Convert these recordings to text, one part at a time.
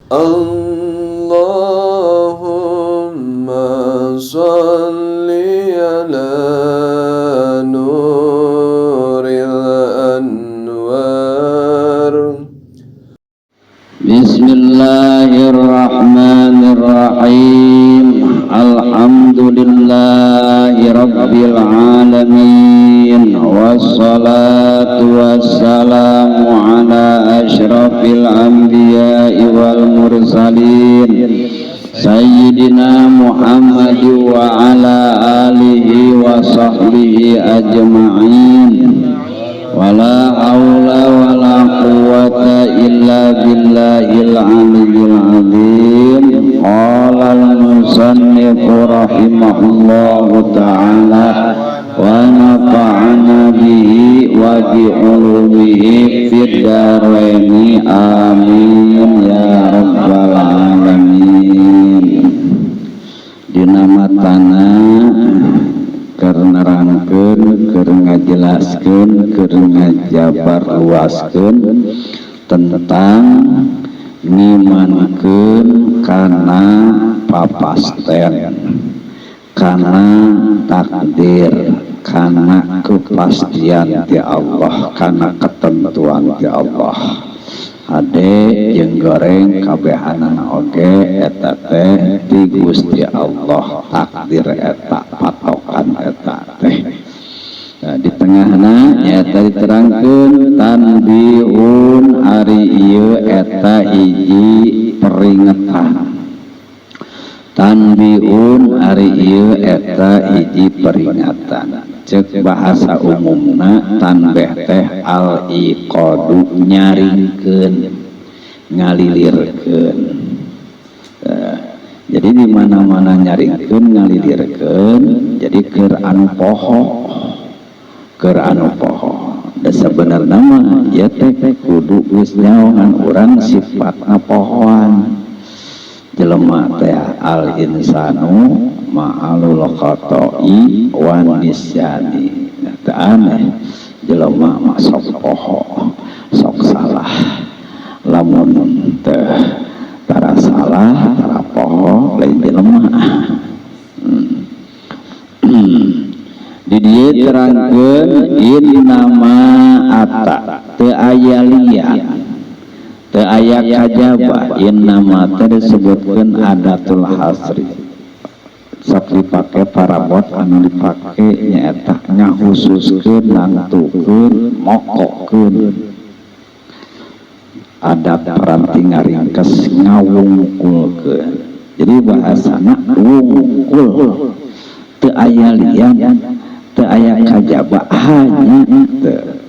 اللهم صل على نور الأنوار. بسم الله الرحمن الرحيم. الحمد لله رب العالمين، والصلاة والسلام على أشرف الأنبياء والمرسلين، سيدنا محمد وعلى آله وصحبه أجمعين، ولا حول ولا قوة إلا بالله العلي العظيم. قال المصنف رحمه الله تعالى ونفعنا به وبعلومه في الدارين، آمين يا رب العالمين. Dina matana keur nerangkeun, keur ngajelaskeun, keur ngajabar luaskeun tentang ngimankeun kana papasten, kana takdir, kana kepastian ti Allah, kana ketentuan ti Allah. Hade jeung goreng kabehanana oge eta teh ti Gusti Allah, takdir eta, patokan eta teh. Nah, di tengahna nyaeta diterangkeun تنبيه ari ieu eta hiji peringatan. تنبيه ari ieu eta hiji peringatan. Cek bahasa umumna تنبيه teh الإيقاظ, nyaringkeun, ngalilirkeun. Nah, jadi di mana-mana nyaringkeun, ngalilirkeun, jadi keur anu poho, keur anu poho. Da sabenerna mah ieu teh kudu geus nyaohan urang sifatna pohoan. Jelema teh الإنسان معلول الخطأ والنسيان. Teu aneh jelema mah sok poho, sok salah. Lamun teu tara salah, tara poho, lain jelema. Di dieu terangkeun إنما أتى, teu aya lian, teu aya kajaba. إنما teh disebutkeun أداة الحصر, sok dipake parabot anu dipake nyaeta ngahususkeun, nangtukeun, mokokeun. Ada peranti ngaringkes, ngawungkulkeun. Jadi bahasana wungkul, teu aya lian, teu aya kajaba, hanya teu.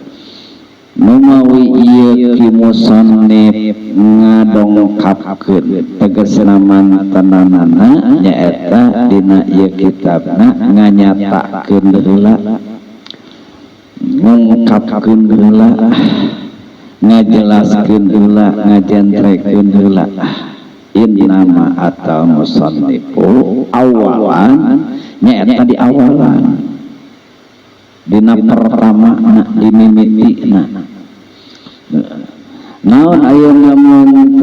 Numawi ieu ki musannif ngadongkapkeun, tegasna mantenanana nyaeta dina ieu kitabna nganyatakeun heula, ngungkapkeun heula, ngajelaskeun heula, ngajentrekeun heula. إنما أتى المصنف أولا, nyaeta di awalan, dina pertama na, dimimitina. Naon ayeuna mun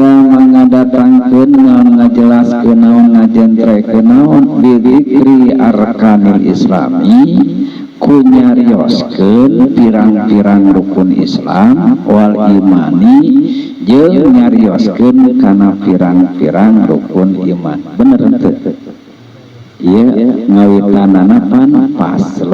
ngadatangkeun, naon ngajelaskeun, naon ngajentrekeun, naon بذكر أركان الإسلام, ku nyarioskeun pirang-pirang rukun Islam, والإيمان, jeung nyarioskeun kana pirang-pirang rukun iman. Bener teu? Ieu ngawitanana pan فصل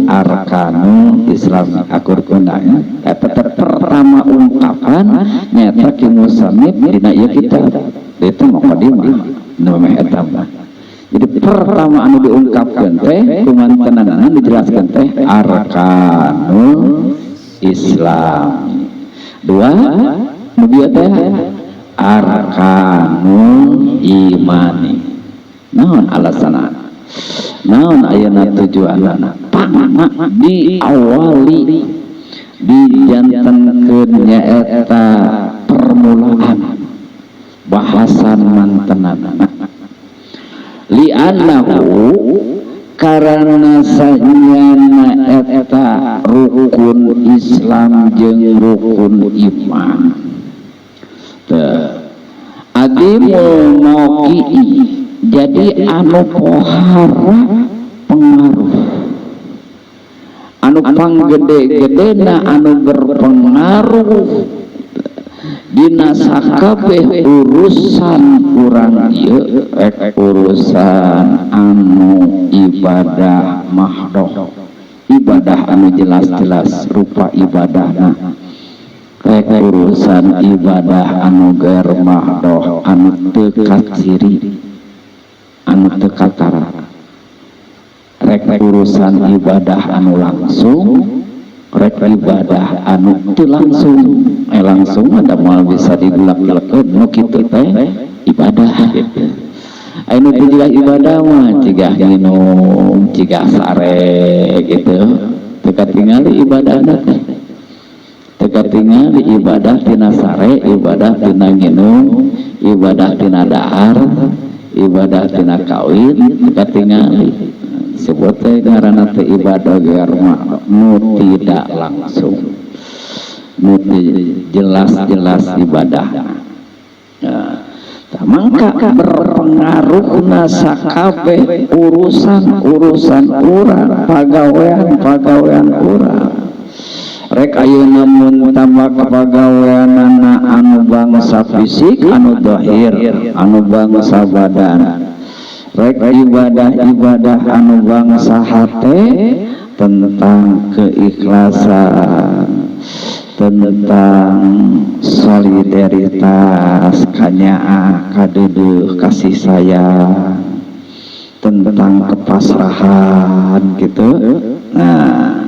أركان الإسلام, akur kundanya eta teh pertama ungkapan nyata ki musannif dina ieu kitab. Itu mukadimah nu meh eta mah. Jadi pertama anu diungkapkeun teh kumantenanana dijelaskeun teh أركان الإسلام. Dua nu bieu teh أركان الإيمان. Naon alasanna, naon ayeuna tujuanna pangna diawali, dijantenkeun nyaeta permulaan bahasan mantenanana? لأنه karena sanyana eta rukun Islam jeung rukun iman. Teu. Al-azimul mauqi'i, jadi anu pohara pengaruh, anu panggede-gedena, anu berpengaruh dina sakabeh urusan urang ieu, rek urusan anu ibadah mahdoh, ibadah anu jelas-jelas rupa ibadahna, rek urusan ibadah anu gair mahdoh, anu teu kaciri, anu teu katara, rek urusan ibadah anu langsung, rek ibadah anu teu langsung. Langsung ada moal bisa digulak-gulakeun nu kitu teh ibadah gitu. Anu teu jiga ibadah mah jiga nginum, jiga sare gitu, teu katingali ibadahna teh, teu katingali ibadah tina sare, ibadah tina nginum, ibadah tina dahar, ibadah tina kawin, teu katingali. Sebut teh ngaranna teh ibadah gair nu tidak langsung, nu jelas-jelas ibadah. Nah, mangka berpengaruhna sakabeh urusan-urusan urang, pagawean-pagawean urang, rek ayeuna mun tambah pagaweanana anu bangsa fisik, anu zahir, anu bangsa badan, rek ibadah-ibadah anu bangsa hate tentang keikhlasan, tentang solidaritas, kanyaah, kadeudeuh, kasih sayang, tentang kepasrahan gitu. Nah,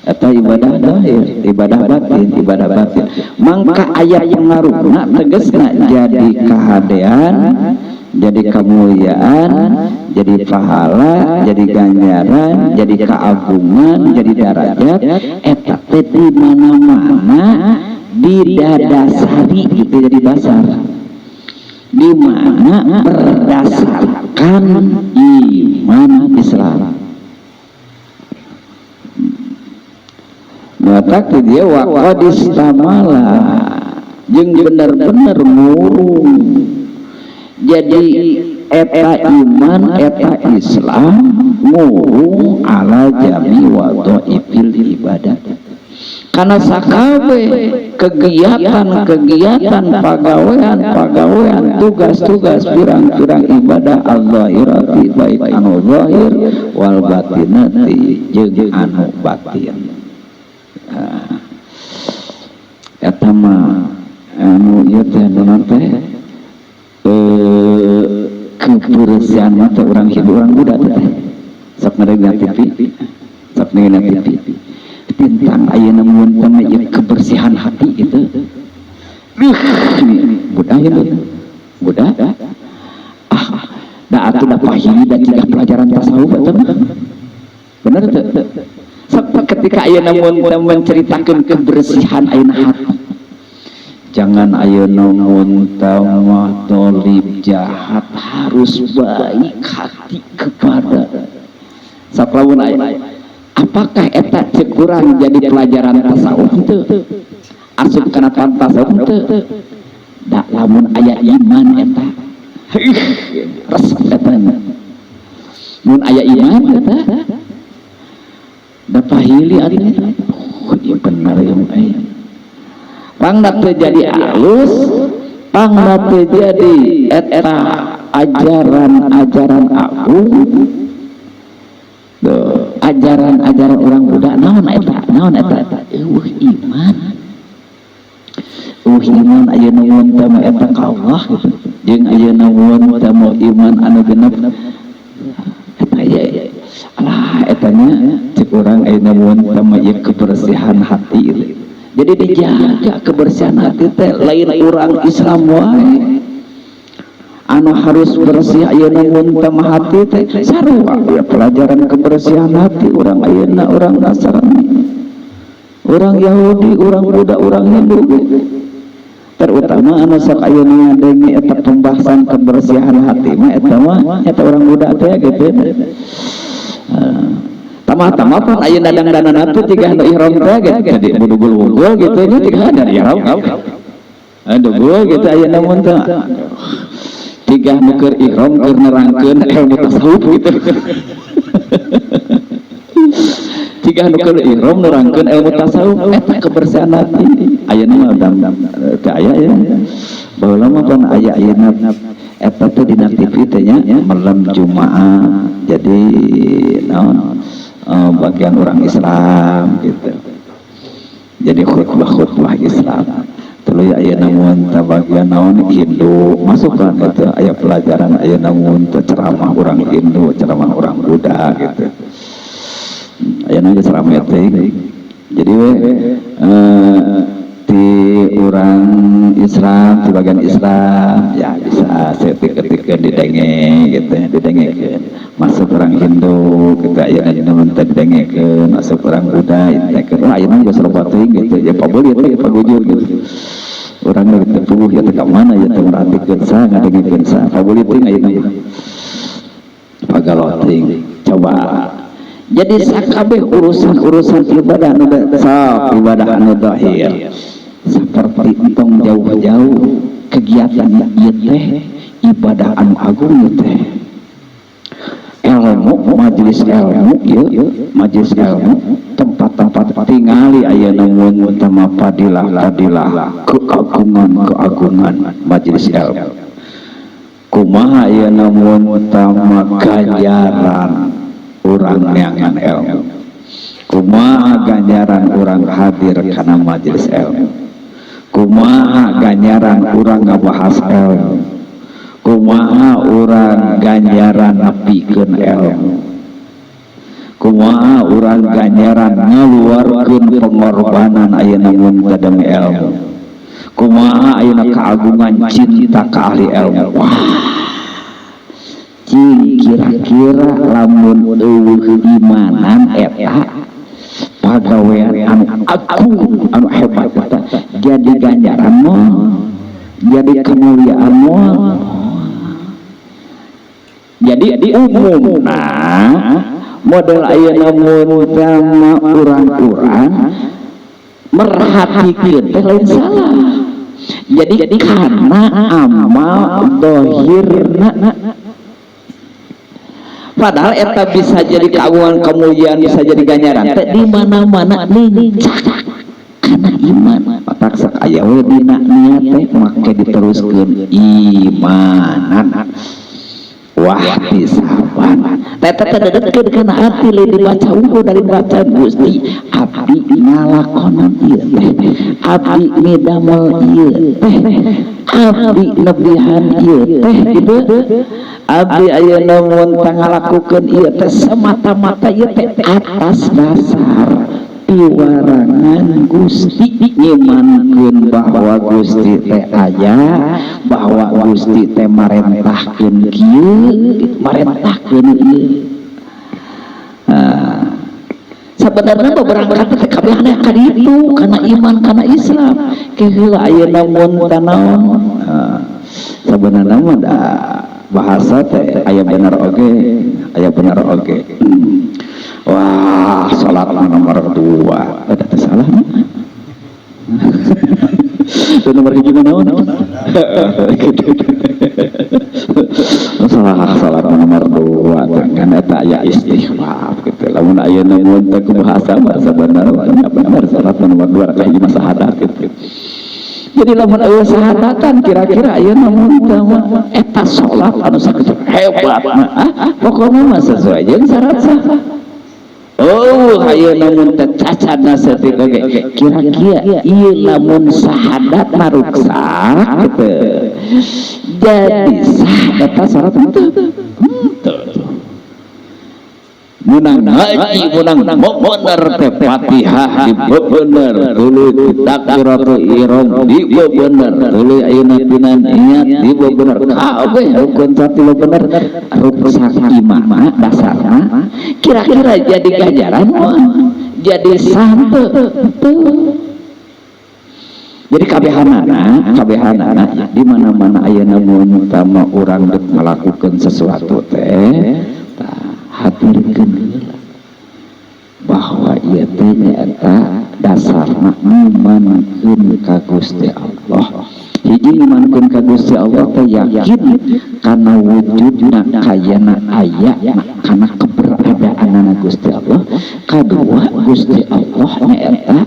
eta ibadah zahir, ibadah batin, ibadah batin mangka aya pengaruhna, tegesna jadi kahadean, jadi kemuliaan, jadi pahala, jadi ganjaran, jadi keagungan, jadi darajat. Eta teh di mana-mana didadasari itu, jadi dasar di mana berdasarkan iman Islam. Matak dia waqadistamala, jeung bener-bener murung, jadi eta iman, eta Islam murung ala jami wadhaifil ibadat, karena sakabe kegiatan-kegiatan, pagawean-pagawean, tugas-tugas, pirang-pirang ibadah al-zahirati, baik anu zahir, wal batinati, jeung anu batin. Nah, eta mah anu ieu teh anu teh kebersihan mata orang hidup, orang Buddha teh sok ngadengna TV, sok ngadengna TV tentang ayeuna mun teh ieu kebersihan hati gitu. Buddha itu Buddha ah da atuh da pahili da jiga pelajaran tasawuf eta mah bener teu. Sok ketika ayeuna mun menceritakeun kebersihan ayeuna hati, jangan ayeuna mun mah tolib jahat, harus baik hati kepada sok lamun aya. Apakah eta cek kurang jadi pelajaran tasawuf teu? Asup kana tasawuf teu? Da lamun aya iman eta resep eta, mun aya iman eta da pahili atuh. Oh iya, bener ya, pangna teu jadi alus, pangna teu jadi eta ajaran-ajaran agung, ajaran-ajaran orang Buddha. Naon eta, naon eta? Eueuh iman, eueuh iman ayeuna mun teh mah eta ka Allah gitu, jeung ayeuna mun teh mah iman anu genep eta ye alah eta nya. Cek urang ayeuna mun teh mah ieu kebersihan hati gitu. Jadi dijaga kebersihan hati teh, lain orang Islam wae anu harus bersih. Ayeuna mun teh mah hati teh sarua ya, pelajaran kebersihan hati orang ayeuna, orang Nasrani, orang Yahudi, orang Buddha, orang Hindu gitu. Terutama anu sok ayeuna ngadenge eta pembahasan kebersihan hati mah eta mah eta orang Buddha teh gitu. Tama-tama pan ayeuna dangdanana teh jiga anu ihram teh gitu, jadi budugul-wugul gitu nya, jiga dari ihram. Aduh gue gitu aya namun teh tiga nu keur ihram keur nerangkeun ilmu tasawuf gitu. Tiga nu keur ihram nerangkeun ilmu tasawuf eta kebersihan hati. Ayeuna mah teu aya ya. Baheula mah pan aya ayeuna eta teh dina TV teh nya malam Jumaah. Jadi naon bagian orang Islam gitu. Jadi khutbah-khutbah Islam. Tuluy aya namun teh bagian naon Hindu masukkan itu aya pelajaran aya namun teh ceramah orang Hindu, ceramah orang Buddha gitu. Aya geus rame teh. Jadi we di orang Islam, di bagian Islam ya bisa setik-ketik didenge gitu, didengekeun. Masuk orang Hindu gitu aya namun teh didengekeun, masuk orang Buddha didengekeun. Wah ayeuna geus loba teuing gitu. Ya pabeuli teh pagujur gitu. Urang lagi teu puguh ya teh ka mana ya teh merhatikeun sa ngadengekeun sa pabeuli teuing ayeuna mah. Pagalo teuing. Coba. Jadi sakabeh urusan-urusan ibadah anu sok ibadah anu zahir. Seperti entong jauh-jauh kegiatan ieu teh ibadah anu agung ieu teh. Ilmu, majelis ilmu ieu, majelis ilmu tempat-tempat tingali ayeuna mun teh mah fadilah-fadilah keagungan-keagungan majelis ilmu. Kumaha ayeuna mun teh mah ganjaran urang neangan ilmu. Kumaha ganjaran urang hadir kana majelis ilmu. Kumaha ganjaran urang ngabahas ilmu. Kumaha urang ganjaran nepikeun ilmu. Kumaha urang ganjaran ngaluarkeun pengorbanan ayeuna mun teh demi ilmu. Kumaha ayeuna keagungan cinta ka ahli ilmu. Wah. Cing kira-kira lamun eueuh imanan eta pagawean anu agung anu hebat eta jadi ganjaran moal, jadi kemuliaan moal. Jadi umumna model ayeuna mun teh urang-urang merhatikeun teh lain salah. Jadi karena amal dohirna padahal eta bisa jadi keagungan kemuliaan, bisa jadi ganjaran teh di mana-mana nincak karena iman. Matak sok aya we dina niat teh make diteruskeun imanan. Wah disaban teh teh dedetkeun kana hati lain dibaca unggul dari baca Gusti abdi ngalakonan ieu teh, abdi ngidamel ieu teh, abdi lebihan ieu teh gitu. Abdi ayeuna mun teh ngalakukeun ieu teh semata-mata ieu teh atas dasar piwarangan Gusti, ngimankeun bahwa Gusti teh aya, bahwa Gusti teh marentahkeun kieu, marentahkeun ieu. Sebenarnya berangkat teh kabehna ka ditu kana iman kana Islam. Ke heula ayeuna mun teh naon? Sebenarnya mah da bahasa teh aya bener oge, aya bener oge. Wah, salat nomor 2. Eta teh salah mah. Itu nomor hiji mah naon? Salah salat nomor 2 kan eta aya istighfar gitu. Lamun ayeuna mun teh ku bahasa mah sebenarnya bener salat nomor 2 ka hiji mah syahadat gitu. Jadi lamun aya sahadatan kira-kira ayeuna mun teh mah eta salat anu sakitu hebat mah. Pokokna mah sesuai jeung syarat sah. Oh, ayeuna mun teh cacadna saeutik oge. Kira-kira ieu lamun sahadat maruksak gitu. Jadi sah eta syarat henteu. Henteu. Menang haji, menang bener teh Fatihah dibebener, tuluy takbiratul ihram dibebener, tuluy ayeuna dina niat dibebener. Kabeh rukun satu bener, ruksak imah dasarna kira-kira jadi ganjaran moal, jadi sah teu? Teu. Jadi kabehanana, kabehanana di mana-mana ayeuna mun utama urang dek ngalakukeun sesuatu teh hadirkeun heula bahwa ieu teh nyaeta dasarna imankeun ka Gusti Allah. Hiji ngimankeun ka Gusti Allah teh yakin kana wujudna kayana aya kana keberadaanana Gusti Allah. Kadua Gusti Allah nyaeta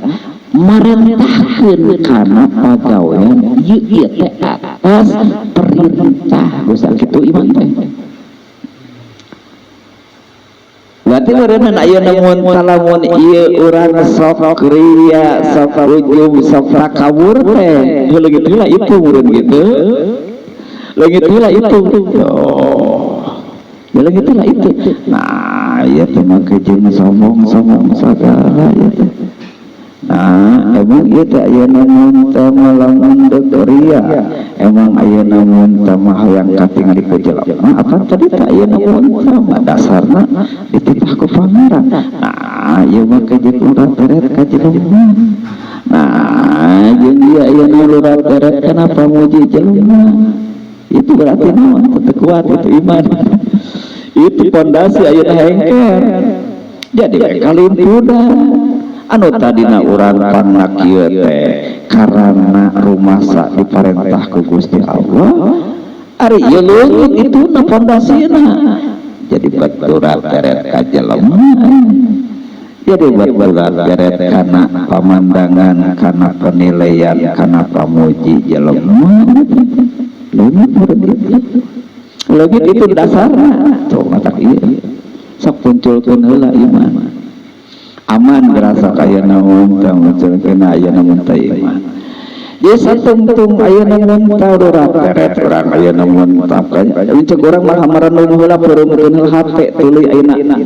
marentahkeun kana pagawean ieu ieu teh atas perintah Gusti kitu iman teh. Berarti meureunna ayeuna mun talamun ieu urang sok ria, sok ujub, sok takabur teh. Leungit heula itu meureun kitu. Leungit heula itu. Oh. Ya leungit heula itu. Nah, ieu teh make jeung sombong-sombong sagala ieu teh. Nah, emang ieu teh ayeuna mun teh lamun deuk ria, emang ayeuna mun teh mah hayang katingali ku jelema, apa tadi teh ayeuna mun teh mah dasarna dititah ku Pangeran. Nah, ieu mah kejeun urang teret ka jelema. Nah, jeung ieu ayeuna lurah teret kana pamuji jelema. Itu berarti naon? Teu kuat itu iman. Itu pondasi ayeuna hengker. Jadi kalimpudan anu tadina urang pangna kieu teh karana rumasa diparentah ku Gusti Allah, ari ieu leungit itu na pondasina. Jadi baturan teret ka jelema, jadi baturan teret kana pamandangan, kana penilaian, kana pamuji jelema. Leungit meureun itu, leungit itu dasarna. Tuh matak ieu sok munculkeun heula iman. Aman gerasa kaya namun teh munculkeun aya namun teh iman. Jadi satungtung aya namun teh urang teret urang aya namun teh ceuk urang mah marenung heula peureumkeun heula hate tuluy ayeuna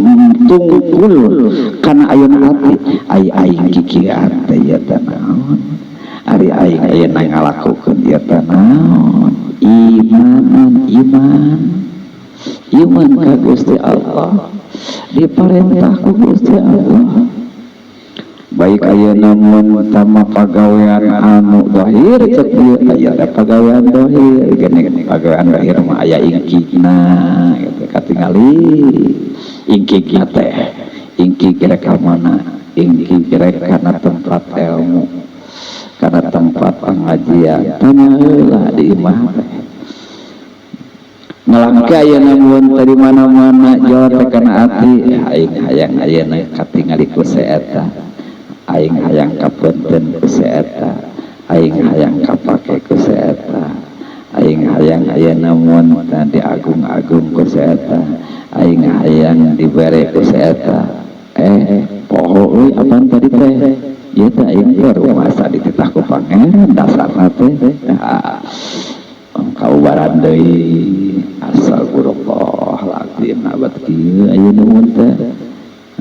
tungkul kana ayeuna hati ai aing kikieuan teh ieu teh naon, ari aing ayeuna ngalakukeun ieu teh naon. Iman, iman, iman ka Gusti Allah, diparentah ku Gusti Allah. Baik ayeuna mun tama pagawean anu dohir ceuk ieu aya pagawean dohir geuning pagawean dohir mah aya ingkigna gitu katingali ingkigna teh ingkig rek ka mana, ingkig rek kana tempat ilmu, kana tempat pengajian, tanya heula di imah teh. Ngelangke ayeuna mun teh di mana-mana jol teh kana ati aing hayang ayeuna katingali ku saeta, aing hayang kapunten ku saeta, aing hayang kapake ku saeta, aing hayang ayeuna mun teh diagung-agung ku saeta, aing hayang dibere ku saeta. Poho euy apaan tadi teh ieu teh aing teh rumasa dititah ku Pangeran dasarna teh. Kaubaran deui astagfirullahaladzim abad kieu ayeuna mun teh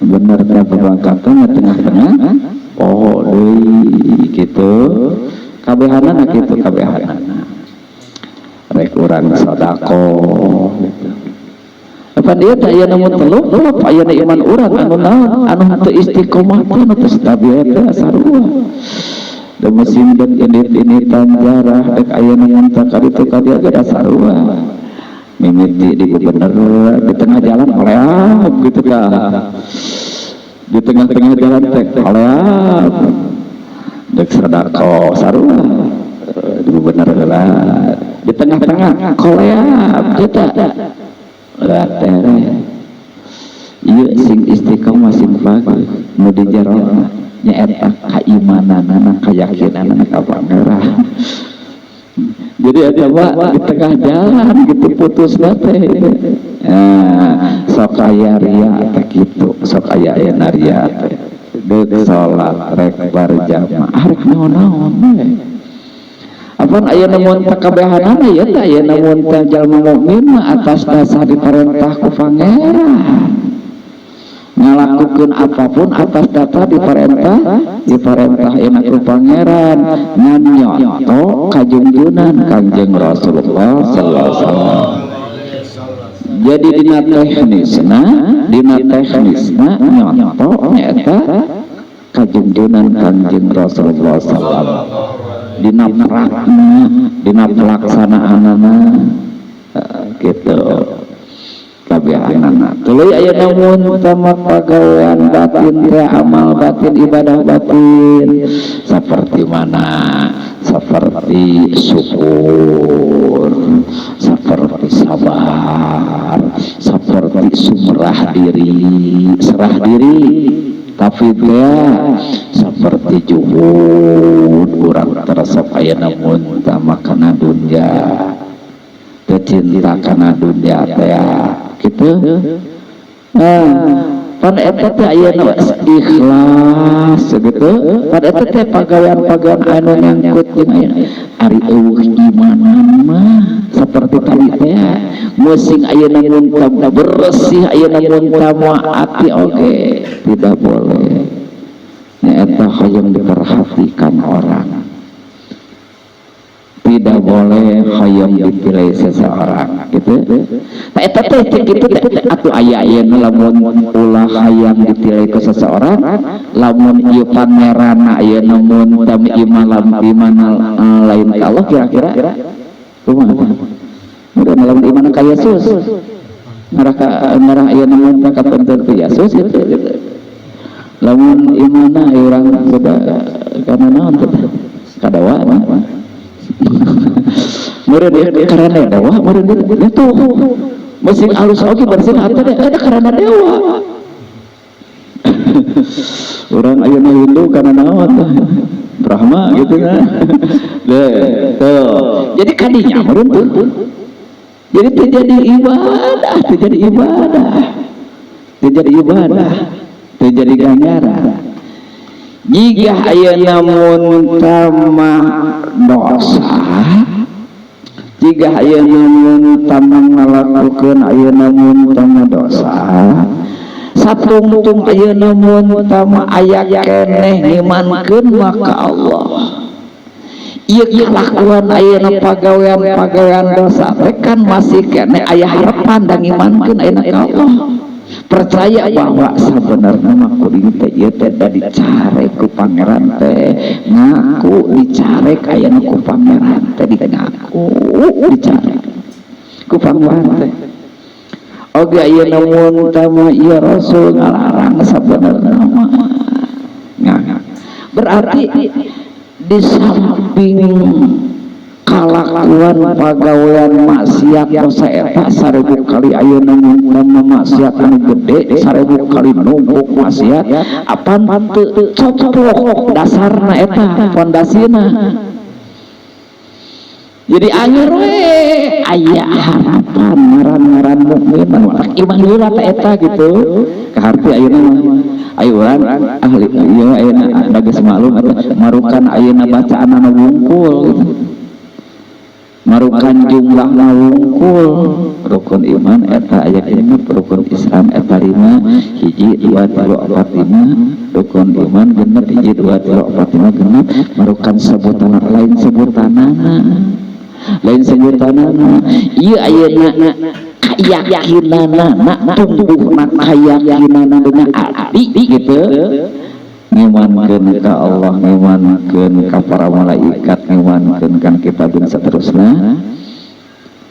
bener teh pabangkatan tengah-tengah poho deui kitu kabehanana kitu kabehanana rek urang sedekah gitu. Apa dia teh ayeuna mun telu ayeuna iman urang anu naon anu teu istiqomah teh anu teu stabil teh sarua. Da musim dan indit-inditan jarah dek ayeuna mun teh kaditu kadieu ge da sarua. Mimiti di gubernur di tengah jalan koleap gitu tah. Di tengah-tengah jalan teh koleap. Dek sedekah sarua di gubernur heula. Di tengah-tengah koleap kitu. Lah tere. Ieu sing istiqomah sing bagus nu di jero nyaeta kaimananana kayakinanana ka Pangeran. Jadi eta mah di tengah jalan gitu putus teh. Nah, sok aya ria teh kitu, sok aya ayeuna ria teh. Deuk salat rek barjamaah rek naon-naon we. Apaan ayeuna mun teh kabehanana ieu teh ayeuna mun teh jalma mukmin mah atas dasar diparentah ku Pangeran. Ngalakukeun apapun atas data diparentah enak ku Pangeran ngan nyonto kajungjunan Kangjeng Rasulullah sallallahu alaihi wasallam. Jadi dina teknisna nyonto nyaeta kajungjunan Kangjeng Rasulullah sallallahu alaihi wasallam. Dina prakna, dina pelaksanaanana gitu. Kabehanana. Tuluy ayeuna mun tama pagawean batin teh amal batin ibadah batin seperti mana? Seperti syukur, seperti sabar, seperti sumrah diri, serah diri, tapi dia seperti juhud, urang teresep aya mun tama kana dunya, teu cinta kana dunya teh kitu. Pan eta teh ayeuna ikhlas gitu, pan eta teh pagawean-pagawean anu nyangkut jeung ayeuna ari eueuh imanan mah seperti tadi teh musing ayeuna mun bersih ayeuna mun ati oge tidak boleh. Nya eta hoyong diperhatikan orang, tidak boleh hoyong dipilih seseorang gitu. Nah eta teh kitu teh atuh aya ayeuna lamun ulah hayang dipilih ke seseorang, lamun ieu pamerana ayeuna mun tami iman iman lain ka Allah kira-kira kumaha tah? Mudah lamun iman ka Yesus ngarah ka ngarah ayeuna mun ka penting ke Yesus gitu, gitu. Lamun imanna urang sudah kana naon teh kadawa meureun ieu karena dewa meureun itu mesin alus oge bersih hati deh ada karena dewa. Orang ayeuna Hindu karena naon teh Brahma gitu kan deh tuh. Jadi kadinya meureun tuh jadi terjadi ibadah, terjadi ibadah, terjadi ibadah, terjadi ganjaran. Jika ayeuna mun tama dosa, jika ayeuna mun tama ngalakukeun ayeuna mun tama dosa, satungtung ayeuna mun tama aya keneh ngimankeun maka Allah. Ieu kalakuan ayeuna pagawean-pagawean dosa teh kan masih keneh aya harapan dan ngimankeun ayeuna ka Allah. Percaya bahwa sebenarnya mah kuring teh ieu teh da dicarek ku pangeran teh, ngaku dicarek ayeuna ku pangeran teh, ngaku dicarek ku pangeran teh. Oge ayeuna mun tama ieu Rasul ngalarang sabenerna mah. Berarti di samping kalakuan pagawean maksiat dosa eta 1000 kali ayeuna mun maksiat anu gede 1000 kali numpuk maksiat apan teu coplok dasarna eta pondasina. Jadi anger we aya harapan ngaran-ngaran mukmin iman heula teh eta gitu. Kaharti ayeuna mah ayo urang ahli ieu ayeuna da geus maklum eta marukan ayeuna bacaanana wungkul gitu. Marukan jumlahna wungkul rukun iman eta aya genep, rukun Islam eta 5, 1 2 3 4 5, rukun iman genep 1 2 3 4 5 genep, marukan sebutan lain sebutanana, lain sebutanana. Ieu ayeuna kayakinanana tumbuhna kayakinanana dina ati gitu. Ngimankeun ka Allah, ngimankeun ka para malaikat, ngimankeun kan kitab dan seterusnya.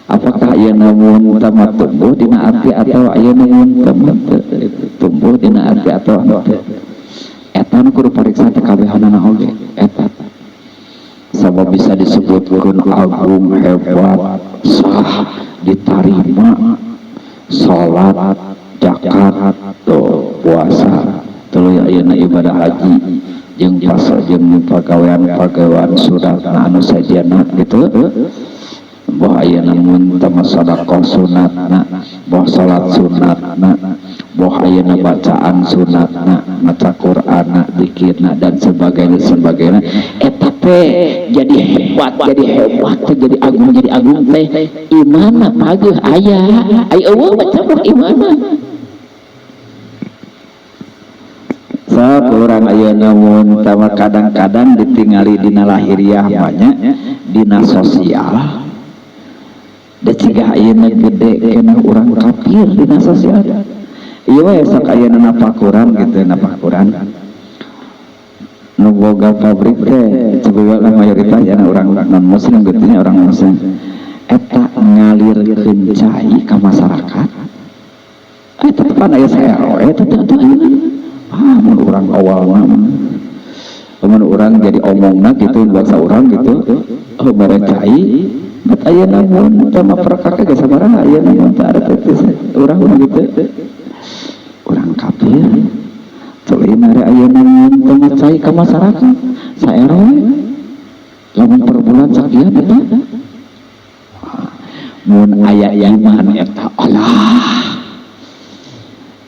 Apakah ayeuna mun tama tumbuh dina ati atau ayeuna mun tama tumbuh dina ati atau henteu? Eta nu kudu pariksa teh kabehanana oge eta. Sabab bisa disebutkeun agung, hebat, sah, ditarima salat, zakat, tuh puasa, tuluy ayeuna ibadah haji jeung pas jeung pagawean-pagawean sunatna anu sajana gitu. Boh ayeuna mun tama sedekah sunatna, boh salat sunatna, boh ayeuna bacaan sunatna, maca Qur'anna, zikirna dan sebagainya sebagainya. Eta teh jadi hebat, jadi hebat, jadi agung, jadi agung teh imanna pageuh aya, aya eueuh mah caplok imanna. Sok urang ayeuna mun tama kadang-kadang ditingali dina lahiriah banyak dina sosial da cigah ayeuna gede kena urang kafir dina sosial. Ieu we sok ayeuna napakuran gitu, napakuran nu boga pabrik teh coba lah mayoritas ya orang non muslim gitu nya, orang muslim eta ngalirkeun cai ka masyarakat eta pan aya saero eta teh ayeuna ah mun urang awalna Lamun urang jadi omongna gitu bangsa urang gitu, oh mere cai bet ayeuna mun teh mah perkara ge sabaraha ayeuna mun teh teh urang gitu. Urang kafir tuluy mere ayeuna mun teh mah cai ka masyarakat sa-RW lamun per bulan sakian eta mun aya iman eta Allah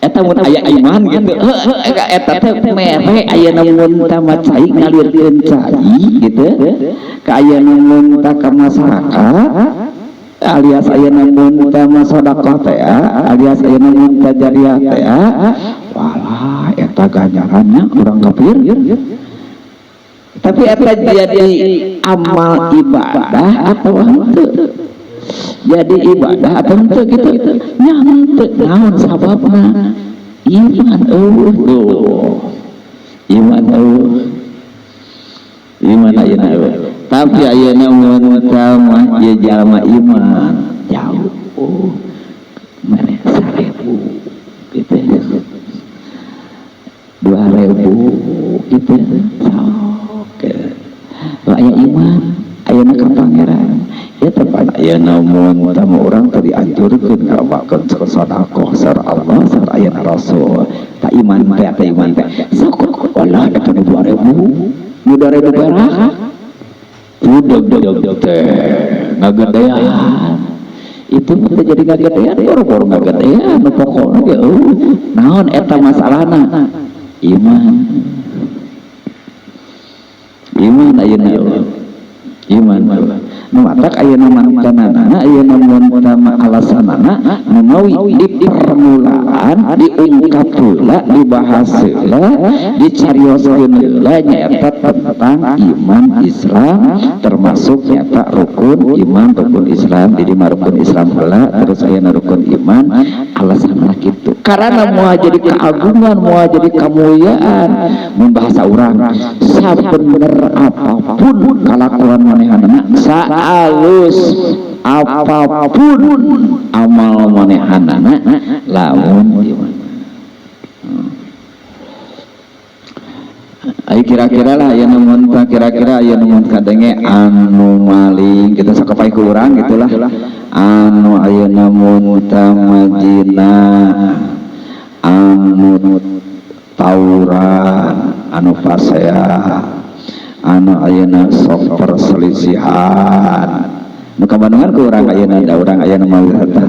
eta mun aya iman gitu eta teh mere ayeuna mun teh mah cai ngalirkeun cai gitu ka ayeuna mun teh ka masyarakat alias ayeuna mun teh mah sedekah teh alias ayeuna mun teh jariah teh walah eta ganjarannya urang kafir. Tapi eta jadi amal ibadah atau henteu? Jadi ibadah atau henteu gitu? Nya henteu, naon sababna? Iman eueuh tuh. Iman eueuh. Iman ayeuna eueuh. Tapi ayeuna mun teh mah ieu jalma iman jauh. Mere 1000 gitu. 2000 gitu. Sok. Aya iman, ayeuna ka pangeran. Ya tepat ayeuna mun teh urang teh dianjurkeun ngalakukeun sedekah sareng Allah sareng ayeuna Rasul. Ta iman teh ta iman teh. Sok walah eta 2000, nu 2000 perak. Budeg teh ngagedean. Itu mah teh jadi ngagedean, boro-boro ngagedean nu pokona ge eueuh. Naon eta masalahna? Iman. Iman ayeuna eueuh. Iman nu matak ayeuna mantanana ayeuna mun tama alasanana nu mawi di permulaan diungkap heula dibahas heula dicarioskeun heula nyaeta tentang iman Islam termasuk nyata rukun iman rukun Islam di mah rukun Islam heula terus ayeuna rukun iman alasanna kitu karena moal jadi keagungan moal jadi kemuliaan mun bahasa urang sabener apapun kalakuan manehanana saalus apapun amal manehanana lamun iman. Ayo kira-kira lah aya nu mun kira-kira aya nu mun kadenge anu maling kita sok kapai ku urang gitulah anu ayeuna mun tamajina anu tawuran anu pasea anu ayeuna sok perselisihan nu kabandungan ku urang ayeuna da urang ayeuna mah wisata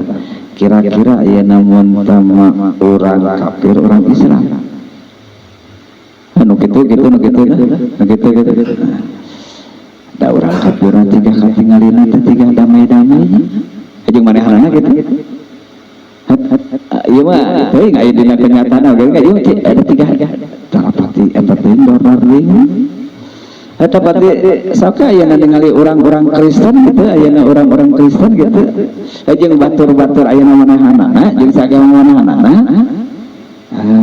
kira-kira ayeuna mun tama urang kafir urang Islam nu kitu kitu nu kitu nu kitu kitu da urang kafir tiga katingalina teh tiga damai-damai jeung manehanana kitu ieu mah teuing aya dina kenyataan oge ieu ada tiga tarapati eta teh dor deui eta pati sok ayeuna ningali urang-urang Kristen gitu ayeuna urang-urang Kristen gitu jeung batur-batur ayeuna manehanana jeung sagama manehanana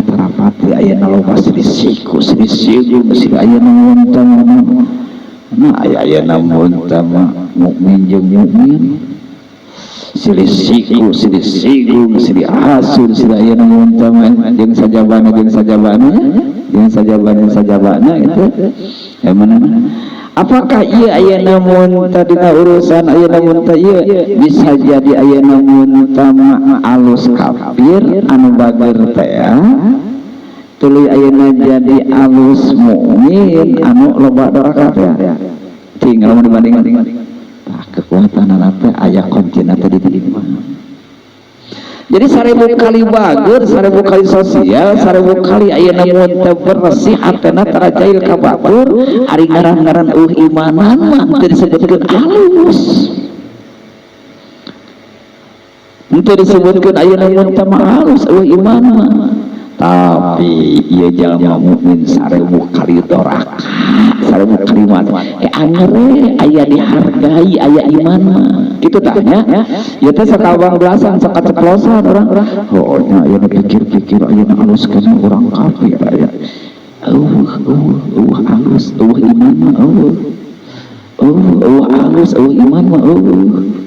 tarapati ayeuna loba silih siku silih sigung silih ayeuna mun teh nah aya ayeuna mun teh mukmin jeung mukmin silih siku silih sigung silih hasud silih ayeuna mun teh jeung sajabana jeung sajabana jeung sajabana sajabana gitu ya mana apakah ieu ayeuna mun teh dina urusan ayeuna mun teh ieu bisa jadi ayeuna mun teh alus kafir anu bager teh tuluy ayeuna jadi alus mukmin anu loba doraka teh tinggal mun dibandingkan tah kekuatanana teh aya kuncina teh di iman. Jadi 1000 kali bager, 1000 kali sosial, 1000 kali ayeuna mun teu bersih hatena tara jail ka batur, ari ngaran-ngaran eueuh imanan mah teu disebutkeun alus. Teu disebutkeun ayeuna mun teu mah alus eueuh iman mah. Tapi ieu jalma mukmin 1000 kali doraka, 1000 kali mah angere aya dihargai aya iman mah. Kitu tah nya. Ieu teh sakabang belasan sakaceplosan urang. Oh nya ayeuna pikir-pikir ayeuna alus kana urang kafir aya. Eueuh eueuh eueuh alus eueuh iman mah eueuh. Eueuh eueuh alus eueuh iman mah eueuh.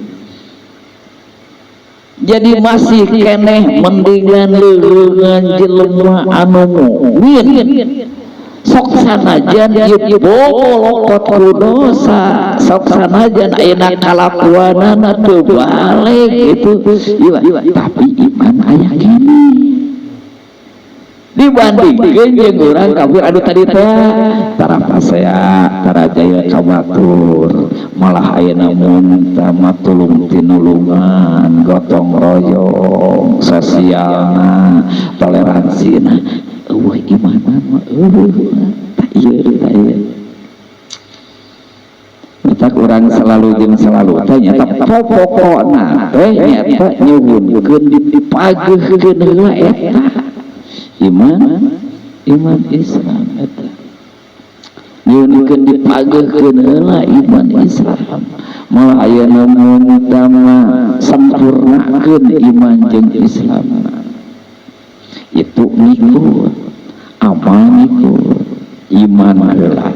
Jadi masih keneh mendingan leuleungan jelema anu mukmin Sok sanajan ieu bolokot ku dosa, sok sanajan ayeuna kalakuanana teu balik gitu, tapi iman aya keneh dibandingkeun jeung urang kafir anu tadi teh tara pasea, tara jaya ka batur, malah ayeuna mun mah tulung tinulungan, gotong royong, sosialna, toleransina, euweuh iman mah, euweuh. Tah ieu, tah ieu. Matak urang selalu jeung selalu teh nyata pokokna teh nyata nyuhunkeun dipageuhkeun heula eta iman, iman Islam. Eta nyuhunkeun dipageuhkeun heula iman Islam, malah ayeuna mun mah sampurnakeun iman jeung Islam. Itu ngikut amal, ngikut iman heula.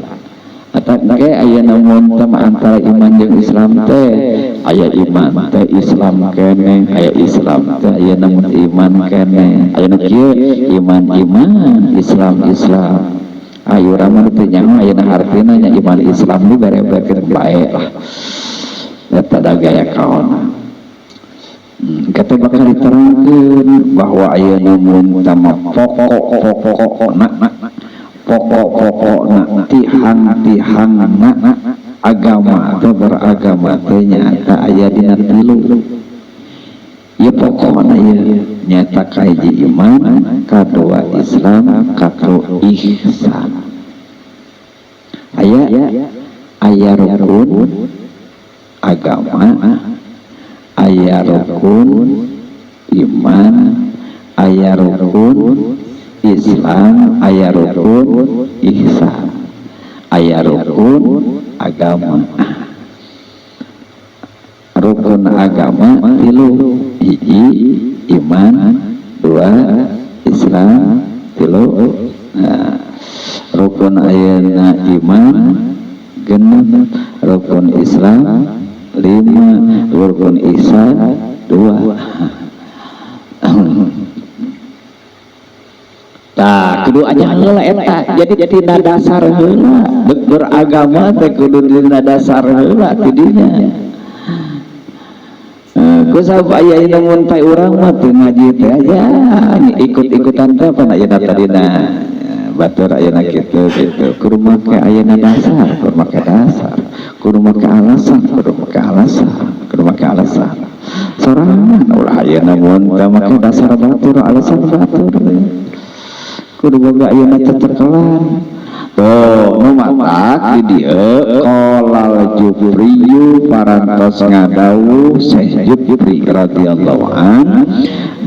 Atau ke aya mun antara iman jeung Islam teh aya iman teh Islam keneh, aya Islam teh aya namun iman keneh, aya nu kieu iman iman, Islam Islam. Ayo urang mah teu nyaho ayeuna artina nya iman Islam nu berebekeun bae lah eta da gaya kaona. Kata bakal diterangkeun bahwa ayeuna mun mah pokok-pokokna, pokok-pokokna, tihang-tihangna agama atau beragama teh nyata aya dina tilu. Ya, pokokna ya nyata kahiji iman, kadua Islam, katilu ihsan. Aya aya rukun agama, aya rukun iman, aya rukun Islam, aya rukun ihsan, aya rukun agama. Rukun agama tilu: hiji iman, dua Islam, tilu. Nah, rukun ayeuna iman 6, rukun Islam lima, rukun ihsan dua. Tah, kudu aja heula eta. Jadi tina dasar heula. Beragama teh kudu dina dasar heula tidinya. Ku sabab aya mun pae urang mah teu ngaji teh aya ikut-ikutan teh apa ayeuna tadina batur ayeuna kitu kitu. Kudu make ayeuna dasar, kudu make dasar, kudu make alasan, kudu make alasan, kudu make alasan. Sorangan ulah ayeuna mun teu make dasar batur, alasan batur. Kudu boga ayeuna cecekelan. Tuh, nu matak di dieu qolal Jufriyu, parantos ngadawuh Syekh Jufri radhiyallahu an,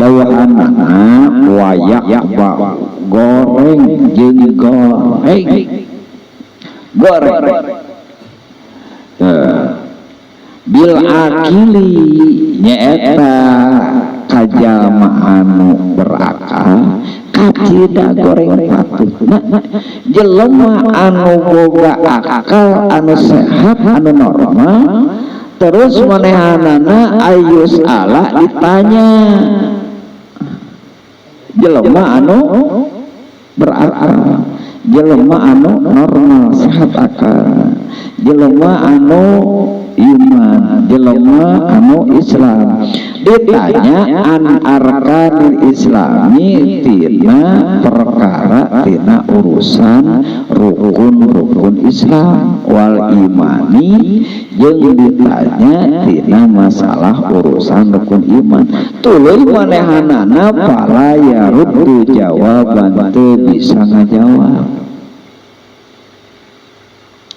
dawuhanana wayak ba goreng jeung goreng goreng. Tuh. Bil akili nyaeta kajalma anu berakal kacida goreng patutna. Jelema anu boga akal, anu sehat, anu normal, terus manehanana ayus ala ditanya, jelema anu berakal, jelema anu normal sehat akal, jelema anu iman, jelema anu Islam, ditanya an arkanil islami, tina perkara, tina urusan rukun-rukun Islam, wal imani, jeung ditanya tina masalah urusan rukun iman, tuluy manehanana fala yaruddu jawaban, teu bisa ngajawab,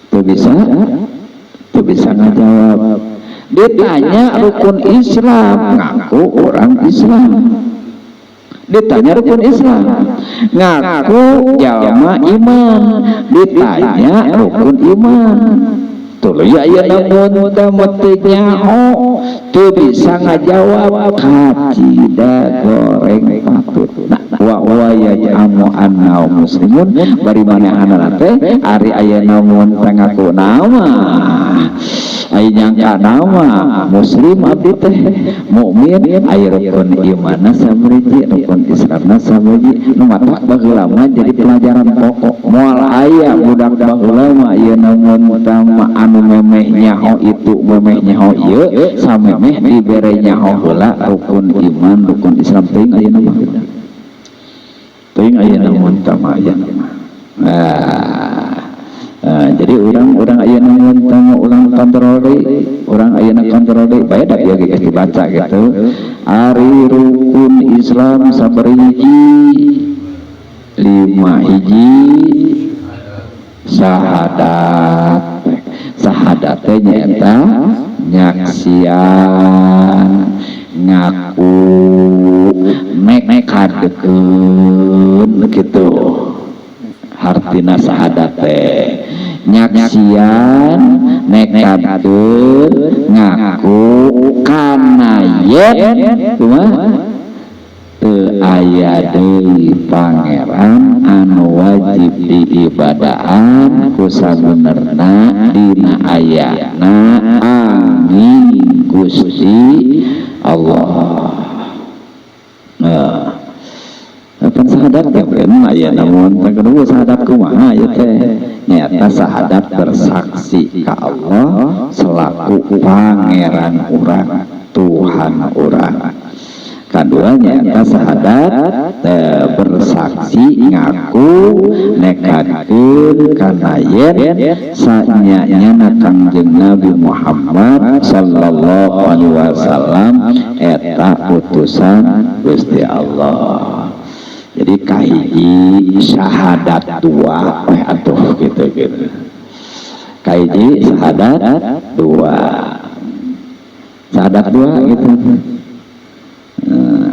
teu bisa, teu bisa ngajawab. Ditanya rukun Islam, ngaku orang Islam. Ditanya rukun Islam, ngaku jalma iman. Ditanya rukun iman, tuluy aya namun teu nyaho, teu bisa ngajawab, kacida goreng patutna. Wa huwa yaj'amu annahu muslimun, bari manehanana teh ari aya namun teh ngaku nama Ai nyangka nama muslim abdi teh mukmin ai rukun imanna sabariji rukun Islamna sabariji nu matak baheula mah jadi pelajaran pokok moal aya budak baheula mah ieu namun tama anu memeh nyaho itu memeh nyaho ieu samemeh dibere nyaho heula rukun iman rukun Islam teuing ayeuna mah teuing ayeuna mun tama ayeuna mah. Nah, jadi orang-orang ayeuna mun tama urang kontrol deui, urang ayeuna kontrol deui bae da ieu geus dibaca gitu. Ari rukun Islam sabariji 5 hiji syahadat. Syahadat teh nyaeta nyaksian ngaku nekadkeun kitu. Hartina syahadat teh nyaksian nekadkeun ngaku kana yen kumaha teu aya deui pangeran anu wajib diibadahan ku sabenerna dina ayana angin Gusti Allah. Nah, pan sahadat teh emang aya namun teh kudu sahadat kumaha ieu teh nyaeta sahadat bersaksi ka Allah selaku pangeran urang Tuhan urang. Kadua nyaeta sahadat bersaksi ngaku nekadkeun kana yen sanyanya Kangjeng Nabi Muhammad sallallahu alaihi wasallam eta utusan Gusti Allah. Jadi kahiji syahadat dua weh atuh gitu gitu. Kahiji syahadat dua. Syahadat dua gitu.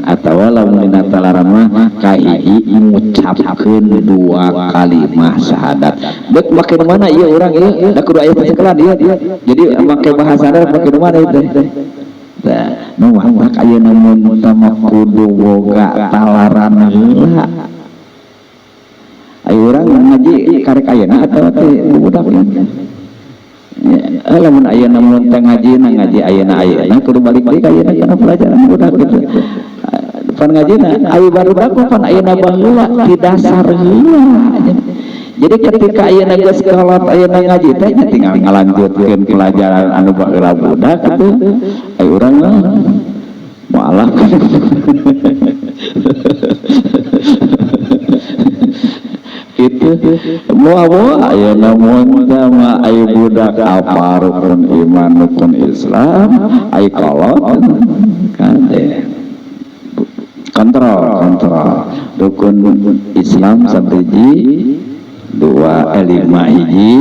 Atau lamun dina talaran mah kahiji ngucapkeun dua kalimah syahadat. Deuk make nu mana ieu urang ieu da kudu aya pecekelan ieu. Jadi make bahasana make nu mana ieu teh. Tah, nu matak ayeuna mun tama kudu boga talaran heula. Ayo urang ngaji karek ayeuna atawa teh budak ieu. Ya, lamun ayeuna mun teh ngaji na ngaji ayeuna ayeuna kudu balik deui ka ayeuna kana pelajaran budak gitu. Pan ngajina ayo barudak pan ayeuna baheula di dasar heula. Jadi ketika ayeuna geus kolot ayeuna ngaji teh nya tinggal ngalanjutkeun pelajaran anu baheula budak kitu. Ayo urang mah mualaf. Gitu moal ayeuna mun teh mah ayo budak apa rukun iman rukun Islam ayo kolot kan teh. Kontrol rukun Islam sabiji 2 5 hiji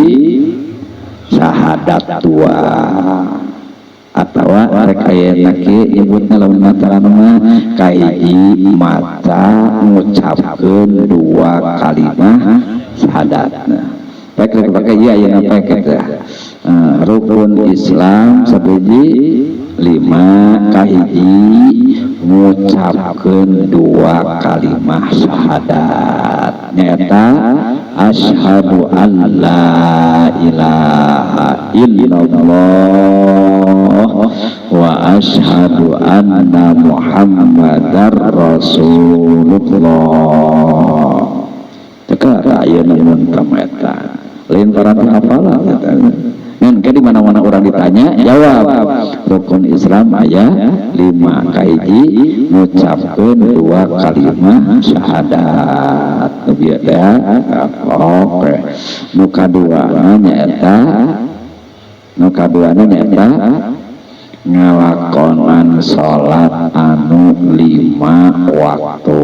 syahadat 2 atawa rek ayeuna kieu nyebutna lamun mataran mah kahiji maca ngucapkeun 2 kalimah syahadat. Rek rek pake ieu ayeuna pek kitu. Rukun Islam sabiji 5 kahiji ngucapkeun 2 kalimah syahadat nyaeta asyhadu an la ilaha illallah wa asyhadu anna muhammadar rasulullah. Teka ayeuna mun eta lain paranti hafalan eta. Ngan ke di mana-mana orang ditanya jawab rukun Islam aya 5 kahiji ngucapkeun 2 kalimah syahadat. Nu bieu teh oke. Nu kaduana nyaeta ngalakonan salat anu 5 waktu.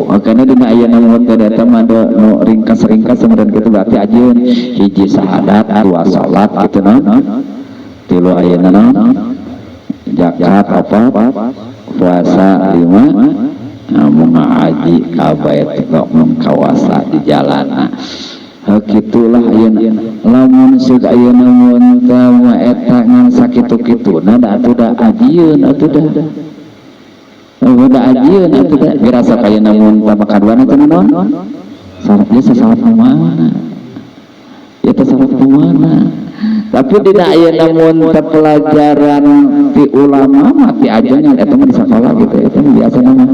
Oke, nah dina ayeuna mun teh eta mah nu ringkas-ringkas kemudian kitu berarti ajeun hiji syahadat 2 salat kitu naon 3 ayeuna naon zakat 4 puasa 5 mun ngaji ka bait mun kawasa di jalana. Kitulah ayeuna lamun seug ayeuna mun teh mah eta ngan sakitu-kituna da atuh da ajieun atuh da. Da ajieun atuh da dirasa ayeuna mun teh kaduana teh naon? Salat ieu salat kumaha? Ieu teh salat kumaha? Tapi dina ayeuna mun teu pelajaran ti ulama mah, ti ajengan eta mah di sakola gitu, eta mah biasa mah.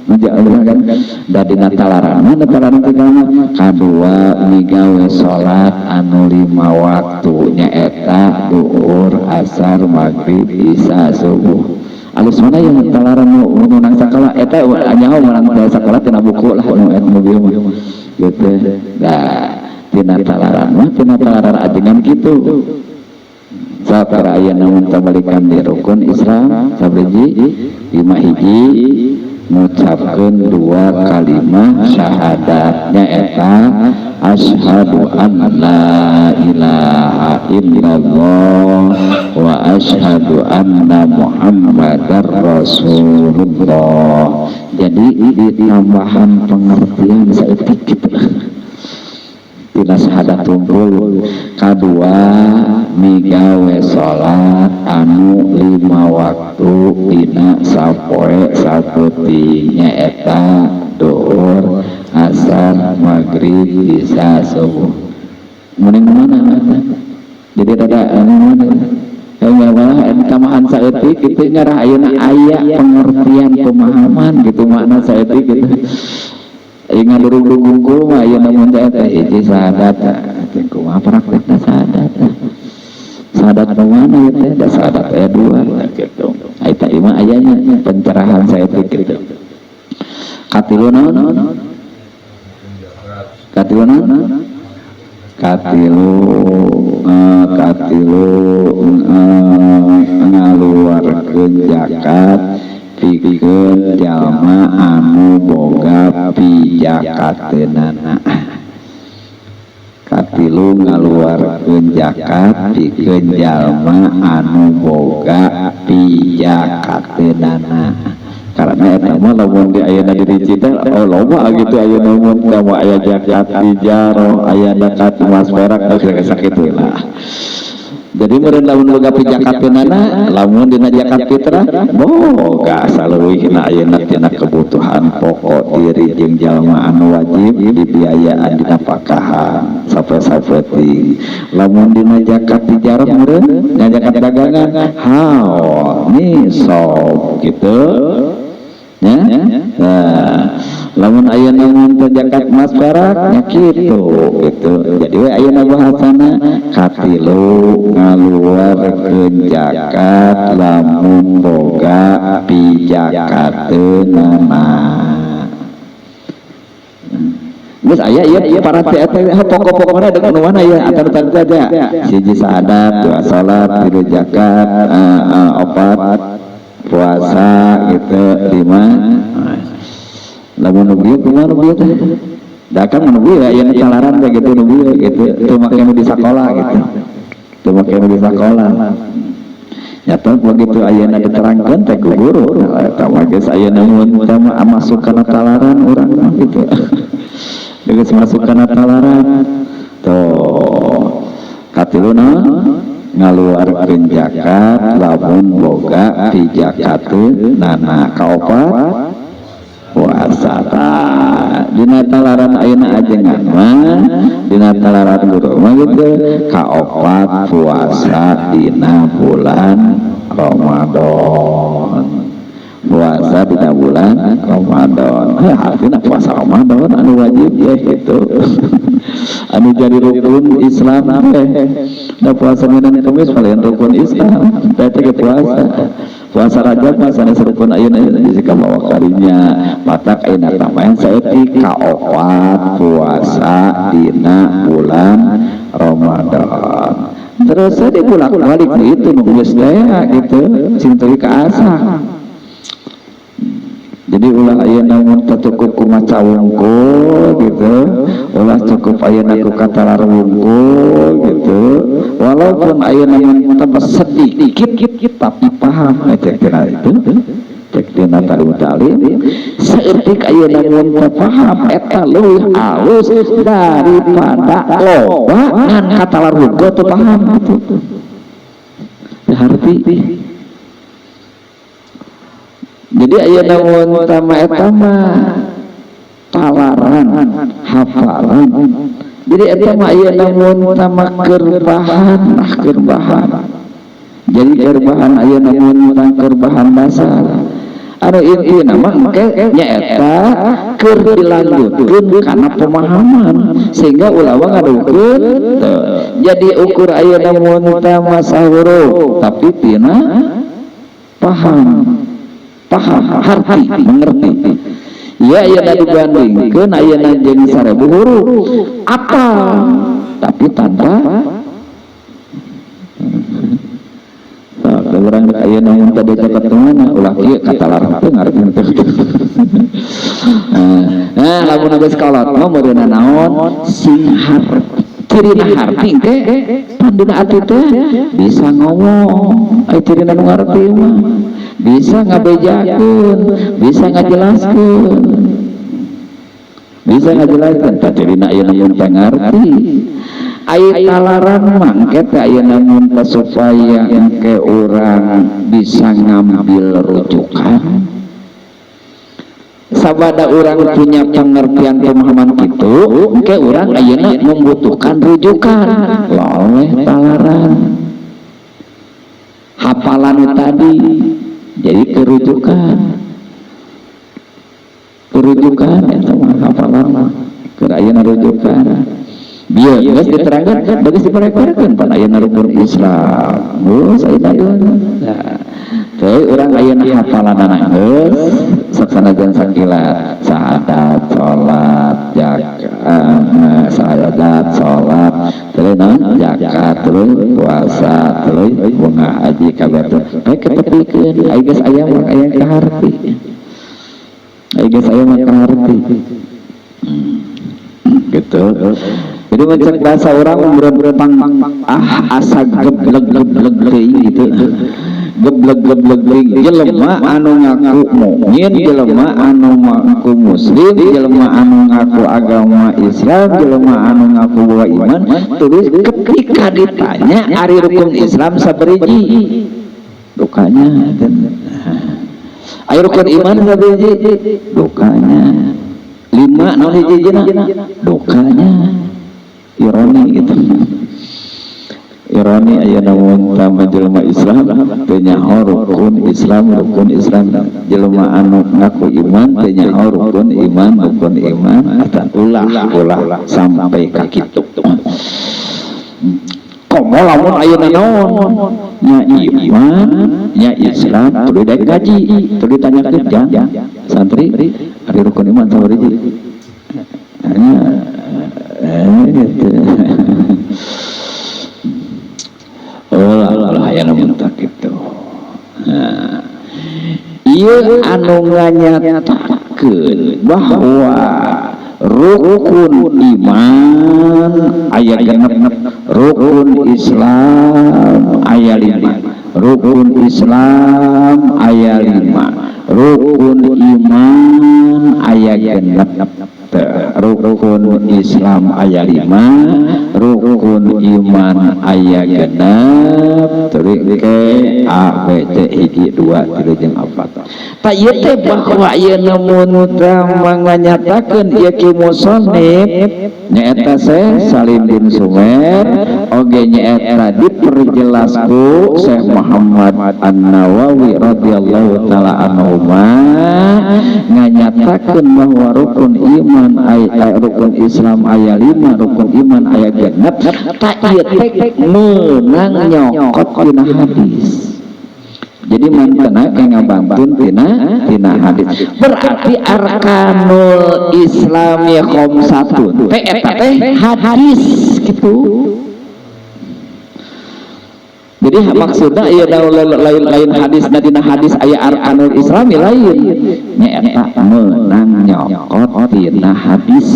Kan da dina talaran mah, talaran ti mah kadua migawe salat anu lima waktu, nyaeta duhur, asar, maghrib, isya, subuh. Alus mana yang talaran nu nang sakola eta nyaho menang sakola tina buku lah nu eta nu bieu mah gitu. Nah, tina talaran mah, tina talaran ajengan gitu. Sapara ayeuna mun tabalikan di rukun Islam sabiji lima, hiji ngucapkeun dua kalimat syahadat, nyaeta asyhadu an la ilaha illallah wa asyhadu anna muhammadar rasulullah. Jadi ditambahan pengertian saeutik gitu tina syahadat tungkul. Kadua migawe salat anu lima waktu dina sapoe sapeuting, nyaeta duhur, asar, maghrib, isya, subuh. Mending mana eta? Jadi rada anu mana kayak malah tambahan saeutik gitu, ngarah ayeuna aya pengertian, pemahaman gitu, makna saeutik gitu. Ieu ngadurung mah ayeuna mun teh teh hiji syahadat teh kumaha praktekna syahadat? Syahadat nu mana ieu teh? Da syahadat aya dua gitu. Ai tadi mah ayanya pencerahan saeutik gitu. Katilu naon? Katilu naon? Katilu katilu ngaluarkeun zakat pikeun jalma anu boga pijakateunana. Katilu ngaluarkeun zakat pikeun jalma anu boga pijakateunana, karena eta mah lamun di ayeuna diri teh, oh, loba gitu. Ayeuna mun kamu aya zakat tijaroh, aya zakat emas perak, oh, kira sakitu lah. Jadi meureun lamun boga pijakateunana, lamun dina zakat fitrah boga saleuwihna ayeuna tina kebutuhan pokok diri jeung jalma anu wajib dibiayaan dina pakahan sampai sapeuting. Lamun dina zakat tijarah meureun dina zakat dagangan haul nisab gitu ya. Nah, lamun ayeuna mun teu zakat emas perak nya kitu gitu. Jadi we ayeuna bahasana katilu ngaluarkeun zakat lamun boga pijakateunana. Geus aya ieu para teh eta pokok-pokokna dengan nu mana ya aturan tadi aja. Siji syahadat, dua salat, tilu zakat, opat puasa gitu, lima. Lamun nu bieu kumaha nu bieu teh? Da kan nu bieu aya talaran teh gitu, nu bieu gitu teu make nu di sakola gitu. Teu make nu di sakola. Nyata begitu ayeuna diterangkeun teh ku guru, eta mah geus ayeuna mun teh mah masuk kana talaran urang mah gitu. Geus masuk kana talaran. Tuh. Katilu naon? Ngaluarkeun zakat lamun boga pijakateunana. Kaopat puasa. Tah, dina talaran ayeuna ajengan mah, dina talaran guru mah gitu, kaopat puasa dina bulan Ramadan. Puasa dina bulan Ramadan, artinya puasa Ramadan anu wajib ya gitu, anu jadi rukun Islam teh. Da puasa Senin Kamis paling rukun Islam teh teh puasa. Puasa Rajab mah sanes rukun ayeuna jadi kabawa karinya. Matak ayeuna tambahan saeutik kaopat puasa dina bulan Ramadan. Terus saya dibulak-balik itu nu geus teh gitu, sing teu kaasa. Jadi ulah ayeuna mun teu cukup ku maca wungkul gitu, ulah cukup ayeuna ku katalar wungkul gitu. Walaupun ayeuna mun tambah sedikit tapi paham cek tina itu, cek tina talim talim saeutik ayeuna mun teu paham eta leuwih alus daripada loba ngan katalar wungkul teu paham gitu. Teu harti. Jadi ayeuna mun tama eta mah talaran hafalan Jadi eta mah ayeuna mun tama keur bahan, nah keur bahan. Jadi keur bahan ayeuna mun keur bahan dasar. Anu intina mah engke nyaeta keur dilanjutkeun kana pemahaman sehingga ulah ngadukeun teu. Jadi ukur ayeuna mun tama sahuruf tapi tina paham. Paham, harti, mengerti. Ya ayeuna dibandingkeun ayeuna jeung 1000 huruf apa tapi tanpa urang ayeuna mun tadi cakep mana ulah kieu kata larang teu ngarti teu. Nah, lamun geus kolot mah meureunna naon sing harti cirina harti teh pandina ati teh bisa ngomong ai cirina nu ngarti mah bisa ngabejakeun bisa ngajelaskeun bisa ngajelaskeun tah cirina ayeuna mun teh ngarti. Ai talaran mangke teh ayeuna mun teh supaya engke urang bisa ngambil rujukan sabada urang punya pengertian pemahaman kitu engke urang ayeuna membutuhkan rujukan loleh talaran hafalan tadi jadi kerujukan kerujukan eta mah hafalan mah keur ayeuna rujukan. Bieu geus diterangkeun geus diparekeun pan ayeuna rukun Islam geus ayeuna nah teu urang ayeuna hafalanana geus saksanajan sakilat syahadat salat zakat syahadat salat terus naon zakat terus puasa terus bunga haji kabeh teh bae ketepikeun ai geus aya mah aya kaharti ai geus aya mah kaharti gitu. Jadi mencek bahasa orang berentang ah asa geblek-geblek teuing gitu. Geblek-geblek teuing jelema anu ngaku mukmin, jelema anu ngaku muslim, jelema anu ngaku agama Islam, jelema anu ngaku bahwa iman, terus ketika ditanya ari rukun Islam sabariji dukanya ari rukun iman sabariji dukanya lima naon hiji-hijina dukanya ironi gitu. Ironi ayeuna mun tama jelema Islam teu nyaho rukun Islam jelema anu ngaku iman teu nyaho rukun iman eta ulah ulah sampai ka kitu. Komo lamun ayeuna naon nya iman nya Islam tuluy daek ngaji tuluy ditanyakeun jang santri ari rukun iman sabariji nya gitu. Oh lah aya nu tak kitu. Nah, ieu anu nganyatakeun bahwa rukun iman aya genep, rukun Islam aya 5, rukun Islam aya 5, rukun iman aya genep. Rukun Islam aya 5, rukun iman aya genep, terus ke A B C hiji 2 3 jeung 4. Tah ieu teh bahwa ayeuna mun teh manganyatakeun ieu ki musannif nyaeta Syekh Salim bin Sumer oge nyaeta diperjelas ku Syekh Muhammad An-Nawawi radhiyallahu taala anhuma nganyatakeun bahwa rukun iman ay rukun Islam aya 5, rukun iman aya genep, tak ieu teh meunang nyokot tina hadis. Jadi mantena ke ngabantun tina hadis. Berarti arkanul Islam ya khamsatun teh eta teh hadis gitu. Jadi maksudna ieu lain hadis dina hadis aya arkanul Islam lain nyaeta meunang nyokot tina hadis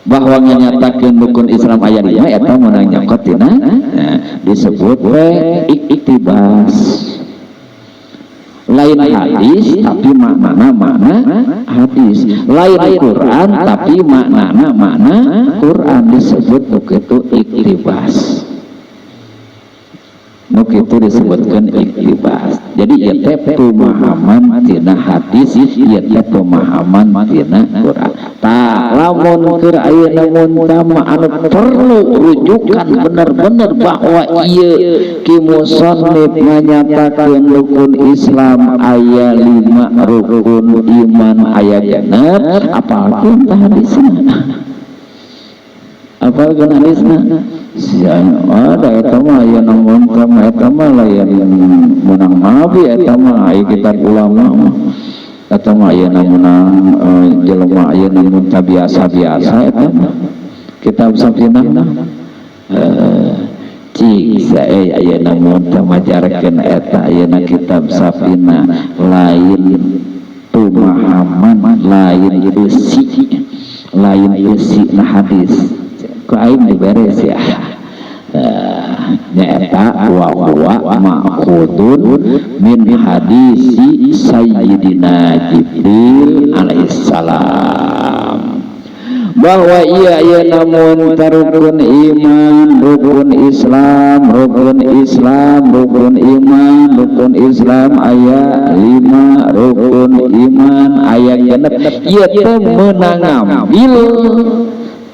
bahwa nganyatakeun rukun Islam aya 5 eta meunang nyokot tina disebut we iktibas. Lain hadis tapi maknana makna hadis, lain Quran tapi maknana makna Quran, disebut nu kitu iktibas. Nu kitu disebutkeun iktibas. Jadi ieu teh pemahaman tina hadis, ieu teh pemahaman tina Quran. Tah lamun keur ayeuna mun anu perlu rujukan bener-bener bahwa ieu ki musannif nganyatakeun rukun Islam aya 5, rukun iman aya 6, apalkeun tah hadisna, apalkeun hadisna. Ada eta mah aya namun mah eta mah lain menang nabi, eta mah aya kitab ulama mah, eta mah aya menang jelema aya namun biasa-biasa, eta mah kitab Safinah. Cik sae aya namun majarkeun eta ayeuna kitab Safinah lain pemahaman, lain besi, lain besi na hadis ku aing diberes ya. Nyaeta wa huwa ma'khudun min hadisi Sayyidina Jibril alaihissalam, bahwa iya iya namun rukun iman, rukun Islam, rukun Islam, rukun iman, rukun Islam aya 5, rukun iman aya 6, ieu teh meunang ngambil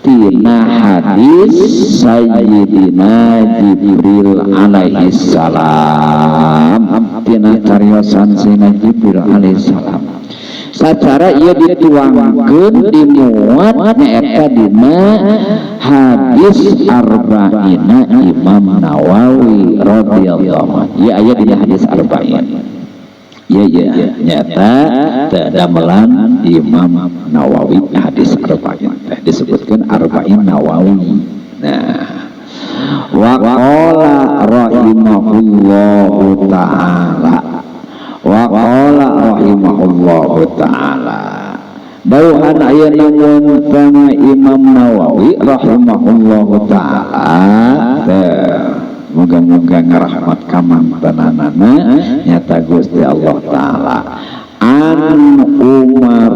tina hadis Sayyidina Jibril alaihi salam, tina cariosan Sayyidina Jibril alaihi salam sacara ia dituangkeun dimuat nyaeta dina hadis arba'ina Imam Nawawi radhiyallahu anhu. Ieu aya dina hadis arba'in. Iya iya nyata damelan Imam Nawawi hadis arba'in teh disebutkan arba'in Nawawi. Nah, wa qala rahimahullahu ta'ala, wa qala rahimahullahu ta'ala, dawuhan ayeuna mun Imam Nawawi rahimahullahu ta'ala teh moga-moga ngarahmat ka mantananana nyata Gusti Allah Ta'ala, an Umar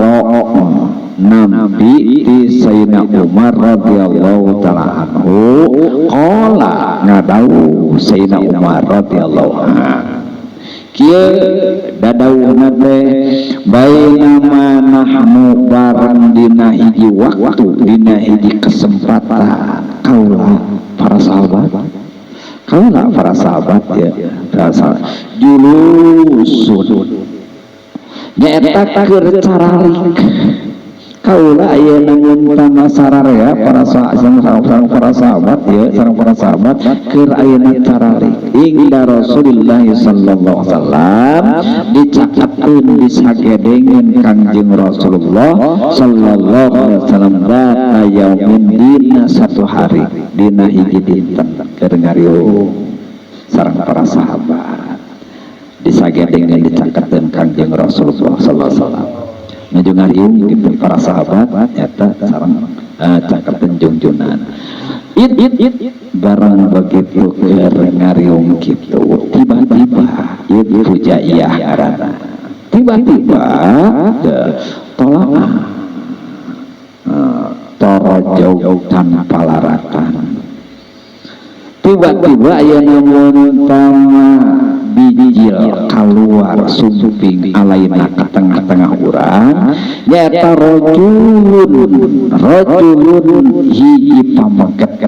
Nabi ti Sayyidina Umar radhiyallahu ta'ala anhu, qala ngadawuh Sayyidina Umar radhiyallahu anhu kieu dadawuhna teh, bainama nahnu bareng dina hiji waktu, dina hiji kesempatan, kaula para sahabat, kaula para sahabat ya, para sahabat julusun nyaeta keur caralik kaula ayeuna mun tama sararea para sareng para sahabat ya, sareng para sahabat keur ayeuna caralik inda Rasulullah sallallahu alaihi wasallam, dicakapkeun disagedengeun Kangjeng Rasulullah sallallahu alaihi wasallam data yaumin dina satu hari, dina hiji dinten keur ngariung sareng para sahabat disagedengeun dicakapkeun Kangjeng Rasulullah sallallahu alaihi wasallam nuju ngariung gitu para sahabat nyata sareng cakepkeun jungjunan it it it barang begitu keur ngariung kitu tiba-tiba it fujaiyah ngaranna tiba-tiba tolak torojog tanpa larakan, tiba-tiba aya namun tama bijil keluar sumping alaina ke tengah-tengah urang nyata rojulun, rojulun hiji pameget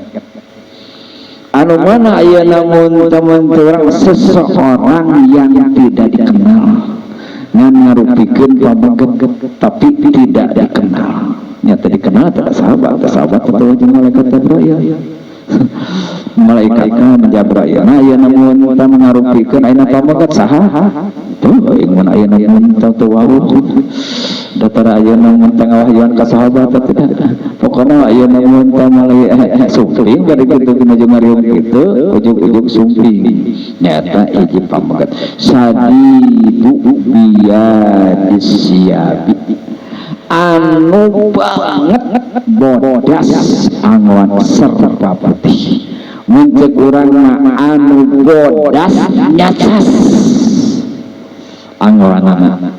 anu mana aya namun teman urang seseorang yang tidak dikenal ngan ngarupikeun pameget tapi tidak dikenal, nyata dikenal tidak sahabat, sahabat atau jeung malaikat Jibril, malaikat menjabrail. Nah aya namun tah ngarupikeun ayeuna pameget saha tuh mun ayeuna mun teu wawuh datara ayeuna mun teh ngawahyuan ka sahabat tidak, pokona ayeuna mun teh malaikat sumping bari kitu dina jumariung kitu ujug-ujug sumping nyata hiji pameget sadidu biyadis siyabi anu banget bodas angwan serba putih, mun ceuk urang mah anu bodas nyacas angwanana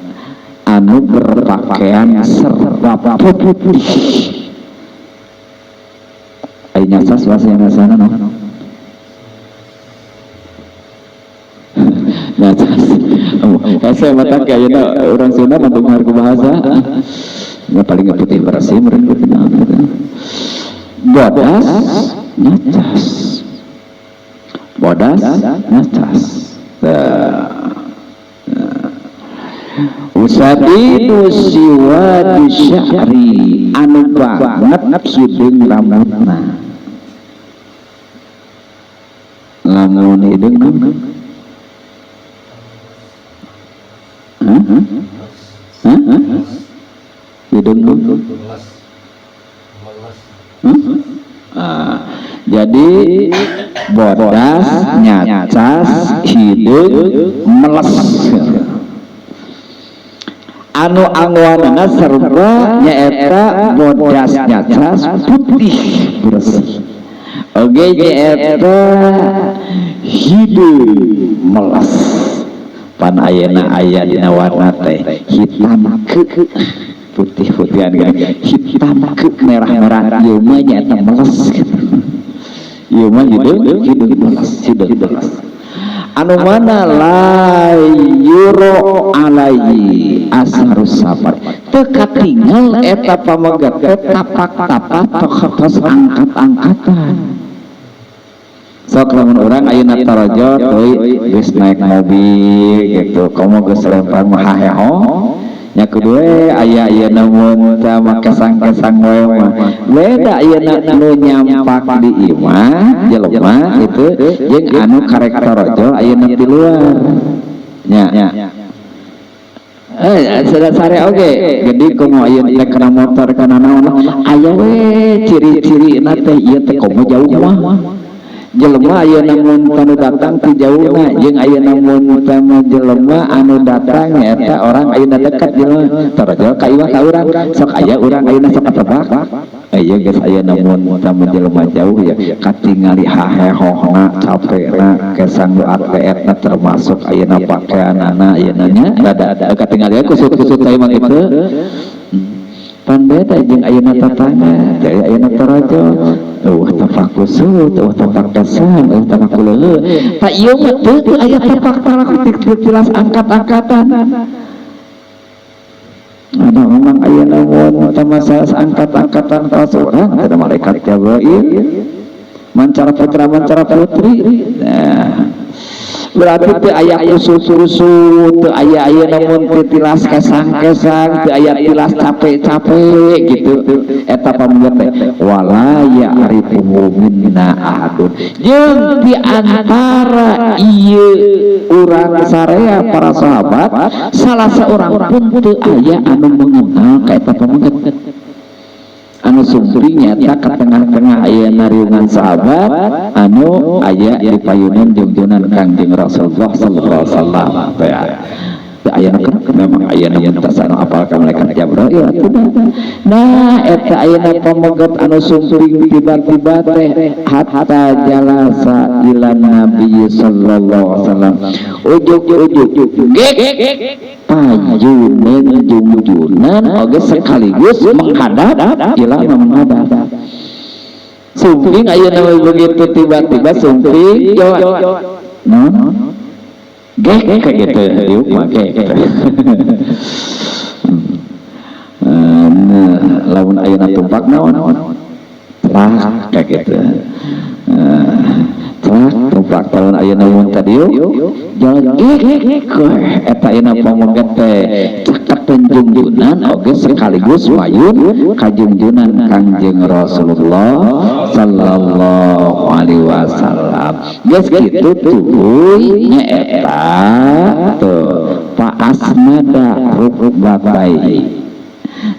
anu berpakaian serba putih. Ai nyacas bahasa Indonesia no nyacas. Saya mata kayaknya orang Sunda mah dengar ku bahasa Ya paling putih bersih meureun gitu. Bodas nyacas. Bodas nyacas. Usadidu siwadi syahri anu banget hideung rambutna. Lamun hideung naon? Hah? Hah? Hideung naon? Jadi bodas nyacas hideung meles. Anu angwanana serba nyaeta bodas nyacas putih bersih. Oge nyaeta hideung meles. Pan ayeuna aya dina warna teh hitam ke putih-putihan gini, hitam ke merah-merah, ieu mah nyaeta meles gitu. Ieu mah hideung hideung meles, hideung meles. Anu mana la yuro alaihi asarus safar teu katingal eta pamegat teh tapak-tapak tos angkat-angkatan. Sok lamun urang ayeuna tarajo teuy geus naik mobil gitu, komo geus lempar mah haheho nya kudu we aya ayeuna mun teh mah kesang-kesang we mah beda ayeuna nu nyampak di imah jelema gitu jeung anu karek tarajo ayeuna di luar nya. Sare oge jadi komo ayeuna teh kana motor kana naon aya we ciri-cirina teh ieu teh komo jauh mah jelema ayeuna mun anu datang ti jauhna jeung ayeuna mun tama jelema anu datang nyaeta orang ayeuna dekat jelema tarajo ka iwah ka urang sok aya urang ayeuna sok katebak ieu geus ayeuna mun tama jelema jauh ya katingali hahehohna capekna kesang nu atleetna termasuk ayeuna pakeanana ayeuna nya rada katingali kusut-kusut cai mah kitu. Pan beda jeung ayeuna tatangga jadi ayeuna tarajo eueuh tapak kusut eueuh tapak kesang eueuh tapak kuleuh tak ieu mah teu aya tapak talak tilas angkat-angkatan. Ada memang ayeuna mun teh masalah angkat-angkatan kelas urang ada malaikat Jibril mancara putra mancara putri. Nah berarti teu aya kusut-kusut teu aya ayeuna mun teu tilas kesang-kesang teu aya tilas capek-capek gitu eta pamegat teh wala ya'rifuhu minna ahadun jeung di antara ieu urang sarea para sahabat salah seorang pun teu aya anu mengenal ka eta pamegat anu sumping nyata ke tengah-tengah ayeuna riungan sahabat anu aya di payunan jungjunan Kangjeng Rasulullah sallallahu alaihi wasallam teh aya nu memang aya nu muntasana apal ka malaikat Jibril atuh. Nah eta ayeuna pamegat anu sumping tiba-tiba teh hatta jalasa ila Nabi sallallahu alaihi wasallam ujug-ujug gek payunan jungjunan oge sekaligus menghadap ila menghadap sumping ayeuna begitu tiba-tiba sumping non gek kayak gitu diuk mah gek. Lamun ayeuna tumpak naon telak kayak gitu telak tumpak lamun ayeuna mun tadi jalan gek eta ayeuna pamegat teh caket jungjunan oge sekaligus payun kajungjunan Kangjeng Rasulullah sallallahu alaihi wasallam geus kitu tuluy nyaeta tuh paasnada rukbatai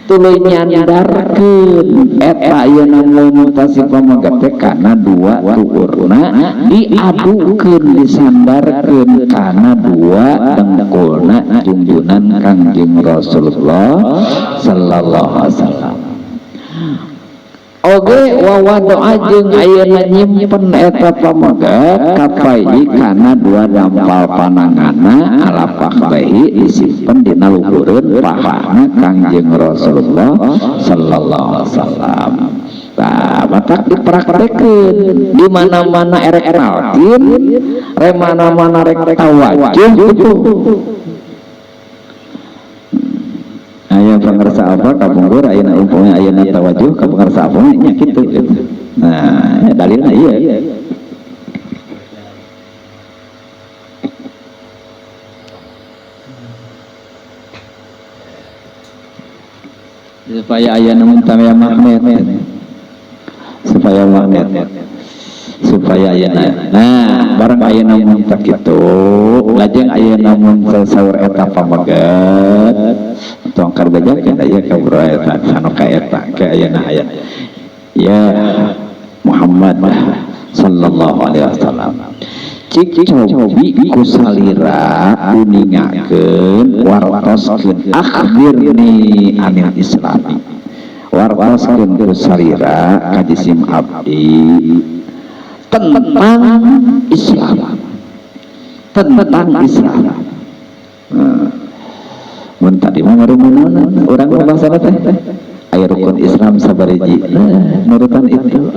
tuluy nyandarkeun eta ayeuna mun tasi pamegat teh kana dua tuurna diadukeun disandarkeun kana dua dengkulna jungjunan Kangjeng Rasulullah sallallahu alaihi wasallam. Oge wawadoa jeung ayeuna nyimpen eta pamegat kapai kana dua dampal pananganna ala faktehi disimpen dina luhureun pahana Kangjeng Rasulullah sallallahu alaihi wasallam. Tah batak dipraktekeun di mana-mana erek talqin, re mana-mana rek tawajuh gitu. Aya pangersa pangarsa apa kapungkur ayeuna umpamanya ayeuna tawajuh ka pangarsa apa nya kitu gitu. Nah, dalilna ieu. Supaya ayeuna mun tame magnet. Supaya magnet. Supaya ayeuna. Nah, barang ayeuna mun teh kitu, lajeng ayeuna mun saur eta pameget tong karbejakeun aya ka bro eta anu ka eta ke ayeuna aya. Ya Muhammad sallallahu alaihi wasallam. Cik cobi ku salira uningakeun wartoskeun akhbirni anil islami. Wartoskeun ku salira ka jisim abdi tentang Islam, tentang Islam. Mun tadi mah ngarumunana urang mah bahasana teh aya rukun Islam sabariji. Nah, nurutan itu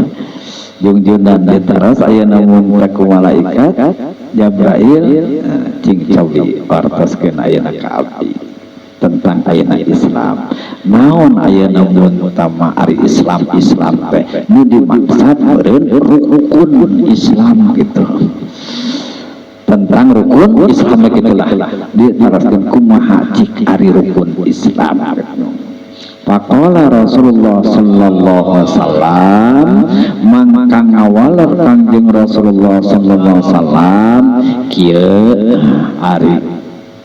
jungjungan ditaros aya namun ku malaikat Jabrail cing cobi wartoskeun ayeuna ka abdi tentang ayeuna Islam. Naon ayeuna mun utama ari Islam Islam teh nu dimaksud meureun rukun Islam gitu. Tentang rukun Islam gitulah ditaroskeun kumaha cik ari rukun Islam. Faqala Rasulullah sallallahu alaihi wasallam mangka ngawaler Kangjeng Rasulullah sallallahu alaihi wasallam kieu ari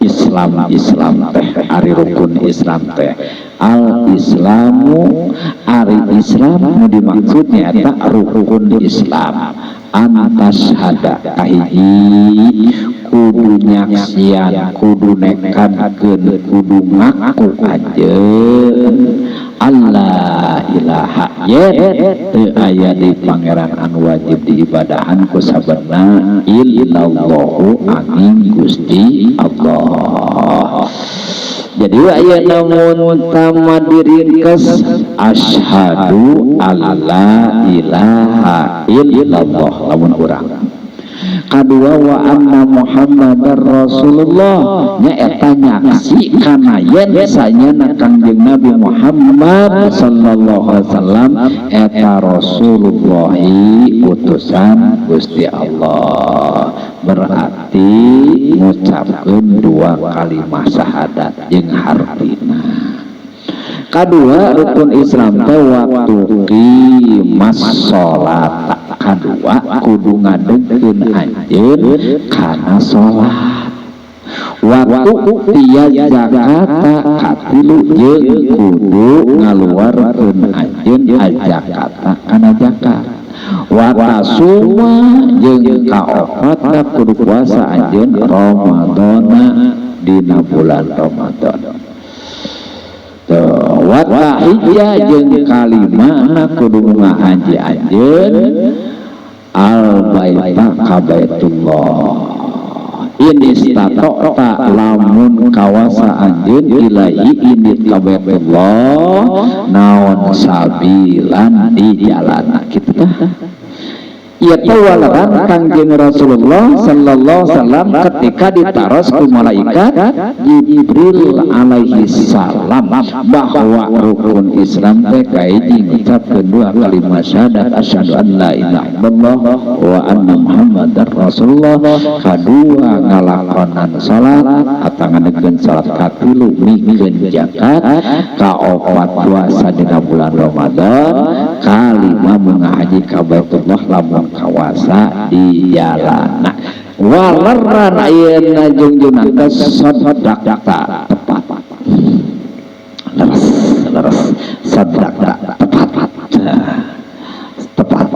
Islam Islam teh ari rukun Islam teh al Islamu ari Islam nu dimaksudnya eta rukun Islam antasyhada kahiji kudu nyaksian kudu nekadkeun kudu ngaku anjeun Allah ilaha yen teu aya di pangeran anu wajib diibadahan ku sabarna illallahu angin Gusti Allah. Jadi aya namun tama diringkes asyhadu alla ilaha illallah lamun urang. Kadua wa anna Muhammadar Rasulullah nya eta nyaksi kana yen sanyana Kangjeng Nabi Muhammad sallallahu alaihi wasallam eta Rasulullah utusan Gusti Allah. Berarti ngucapkeun dua kalimat syahadat jeung hartina. Kadua rukun Islam teh waktu qimas salat. Kadua kudu ngadegkeun anjeun kana salat. Waktu tiya zakata katilu jeung kudu ngaluarkeun anjeun zakata kana zakat. Wa tasuma jeung kaopat kudu puasa anjeun Ramadhana dina bulan Ramadan. Wa tahijja jeung kalimana kudu ngahaji anjeun al baita ka baitullah. Ini istata'ta lamun kawasa anjeun ilahi ini ka baitullah naon sabilan di jalana kitu tah. Ieu teh waleran Kangjeng Rasulullah sallallahu alaihi wasallam ketika ditaros ku malaikat Jibril alaihi salam bahwa rukun Islam teh kahiji ngucapkeun dua kalimat syahadat asyhadu an la ilaha illallah wa anna Muhammadar Rasulullah, kadua ngalakonan salat atawa ngadegkeun salat, katilu mikeun zakat, kaopat puasa dina bulan Ramadan, kalima ngahaji ka Baitullah lamun kawasa di jalana. Waleran ayeuna jungjungan teh sadaqta tepat. Leres leres sadaqta tepat. Tepat.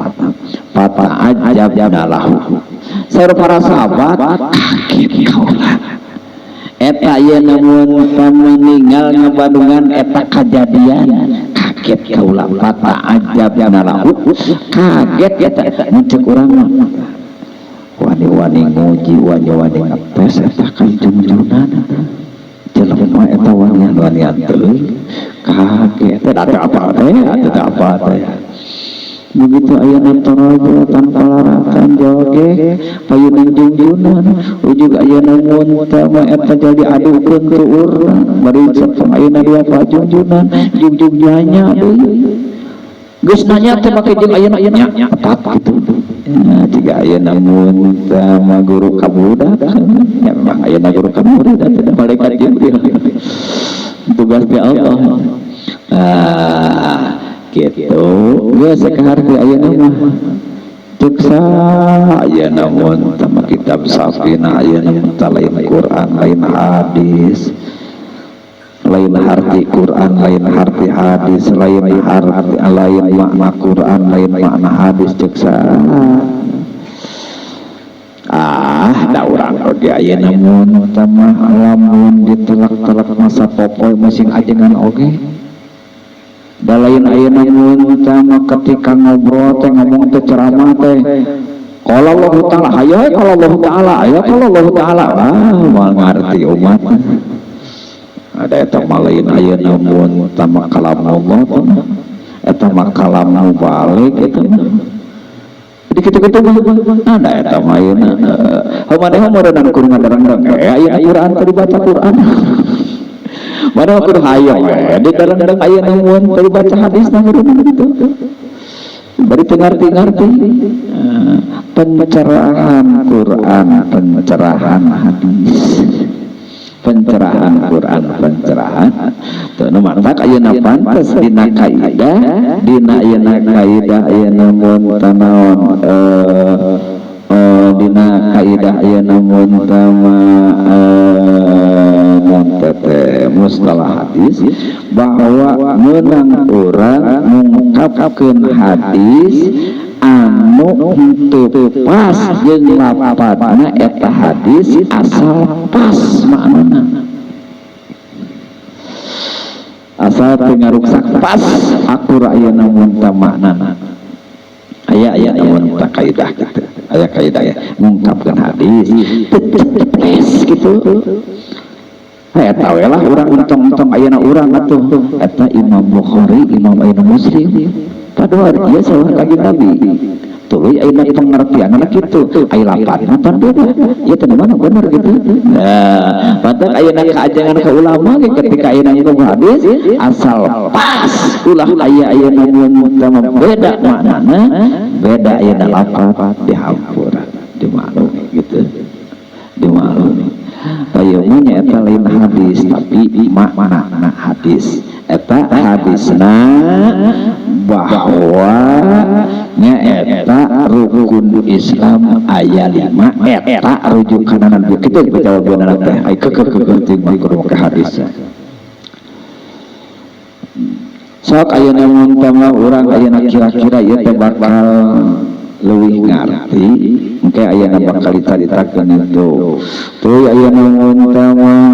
Fata ajabna lahu. Saur para sahabat kaget kaula. Eta ayeuna mun meninggal ngabandungan eta kajadian kaget kaula fata ajabna lahu kaget eta mun ceuk urang mah wani-wani nguji wani-wani ngetes eta ka jungjungan jelema eta wanian-wanian teuing kaget eta apa teh eta apa teh. Begitu ayeuna torojo tanpa laratan joge payunan jungjunan ujug ayeuna muntah mah eta jadi adukeun tuurna bari cepeng ayeuna dua pajungjunan jugjug nanya deui geus nanya teh make jeung ayeuna nya tepat kitu ya jiga ayeuna muntah mah guru ka budak ya memang ayeuna guru ka murid atuh malaikat Jibril tugas ti Allah ah gitu geus saharti ayeuna mah cek saha ayeuna mun tah kitab Safina ayeuna mun tah lain Quran lain hadis lain harti Quran lain harti hadis lain harti lain makna Quran lain makna hadis cek saha ah da urang oge ayeuna mun tah mah lamun ditelak-telak masa popoe masing ajengan oge da lain ayeuna mun tah mah ketika ngobrol teh ngomong teh ceramah teh qala Allah taala hayo qala Allah taala ayo qala Allah taala ah moal ngarti umat ada eta mah lain ayeuna mun tah mah kalamullah eta mah kalam mubalik eta mah jadi kitu-kitu mah ada eta mah ayeuna manehna meureunana kudu ngadarang-darang aya Quran teh dibaca Quran mana kudu hayang we di darang-darang ayeuna mun teu dibaca hadisna meureunana kitu bari teu ngarti-ngarti pencerahan Quran pencerahan hadis pencerahan Quran pencerahan teu nu mantak ayeuna pantes dina kaidah dina ayeuna kaidah ayeuna mun tanaon dina kaidah ayeuna mun tama teh mustalah hadis bahwa meunang urang ngungkapkeun hadis anu henteu pas jeung lapatna eta hadis asal pas maknana asal teu ngaruksak pas akur ayeuna mun tah maknana aya aya mun tah kaidah kitu aya kaidah ya ngungkapkeun hadis teu gitu eta we lah urang entong-entong ayeuna urang atuh eta Imam Bukhari Imam ayeuna Muslim padahal ieu salah lagi Nabi tuluy ayeuna pengertianna kitu aya lapatna pan beda ieu teh mana bener gitu nah pantak ayeuna kaajengan ka ulama ge ketika ayeuna ngomong hadis asal pas ulah aya ayeuna mun beda maknana beda ayeuna lapat dihampura dimaklumi gitu dimaklumi ayeuna nya eta lain hadis tapi makna hadis eta hadisna bahwa nya eta rukun Islam aya 5 eta rujukanana kitu jawabanna teh ai keukeuh teuing mah kudu make hadis sok ayeuna mun tah mah urang ayeuna kira-kira ieu teh bakal leuwih ngarti engke ayeuna bakal dicaritakeun itu tuluy ayeuna mun tah mah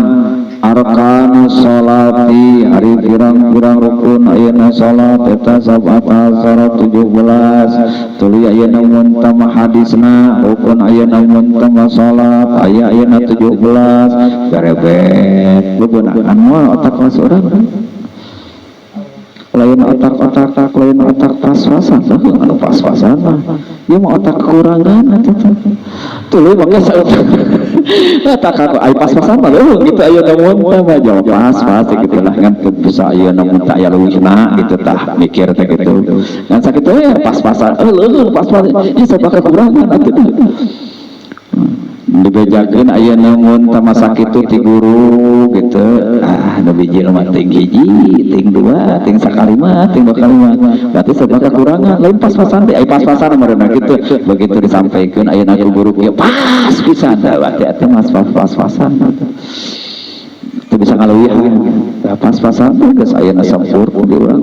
arkanus sholati ari pirang-pirang rukun ayeuna salat eta sab'ata asyara 17 tuluy ayeuna mun tah mah hadisna rukun ayeuna mun tah mah salat aya ayeuna 17 garebet bebeunaan moal otak urang lain otak-otak lain otak pas-pasan anu pas-pasan mah ieu mah otak kekurangan atuh tuluy make otak aku ai pas-pasan mah leuweung gitu ayeuna mun tah mah jawab pas-pas kitu lah ngan teu bisa ayeuna mun tah aya leuwihna gitu tah mikir teh kitu ngan sakitu we pas-pasan leuweung pas-pasan ieu sabab kekurangan atuh dibejakeun ayeuna mun tah masa kitu ti guru gitu ah nu bijil mah ting hiji ting dua ting sakalima ting dua kalima berarti sebab kekurangan lain pas-pasan teh ai pas-pasan meureunna kitu begitu disampaikeun ayeuna ku guru kieu pas pisan berarti eta mah pas-pasan teu bisa ngaleuwihan pas-pasan geus ayeuna sampurna di urang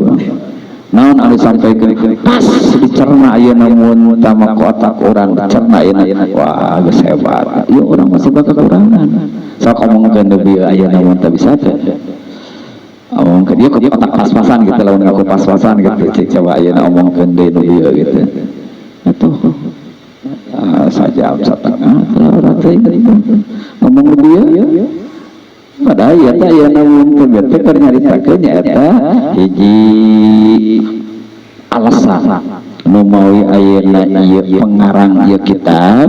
naon anu disampaikeun pas dicerna ayeuna mun tah mah ku otak urang dicerna ayeuna wah geus hebat ieu urang masih bakal kekurangan sok omongkeun deui ayeuna mun teu bisa teh omongkeun ieu ku otak pas-pasan gitu lamun ngaku pas-pasan gitu cik coba ayeuna omongkeun deui nu ieu gitu atuh sajam satengah urang teh ngomong nu ieu padahal ieu teh ayeuna mun teu teh keur nyaritakeun nya eta hiji alasan Nu mawi ayeuna ieu pengarang ieu kitab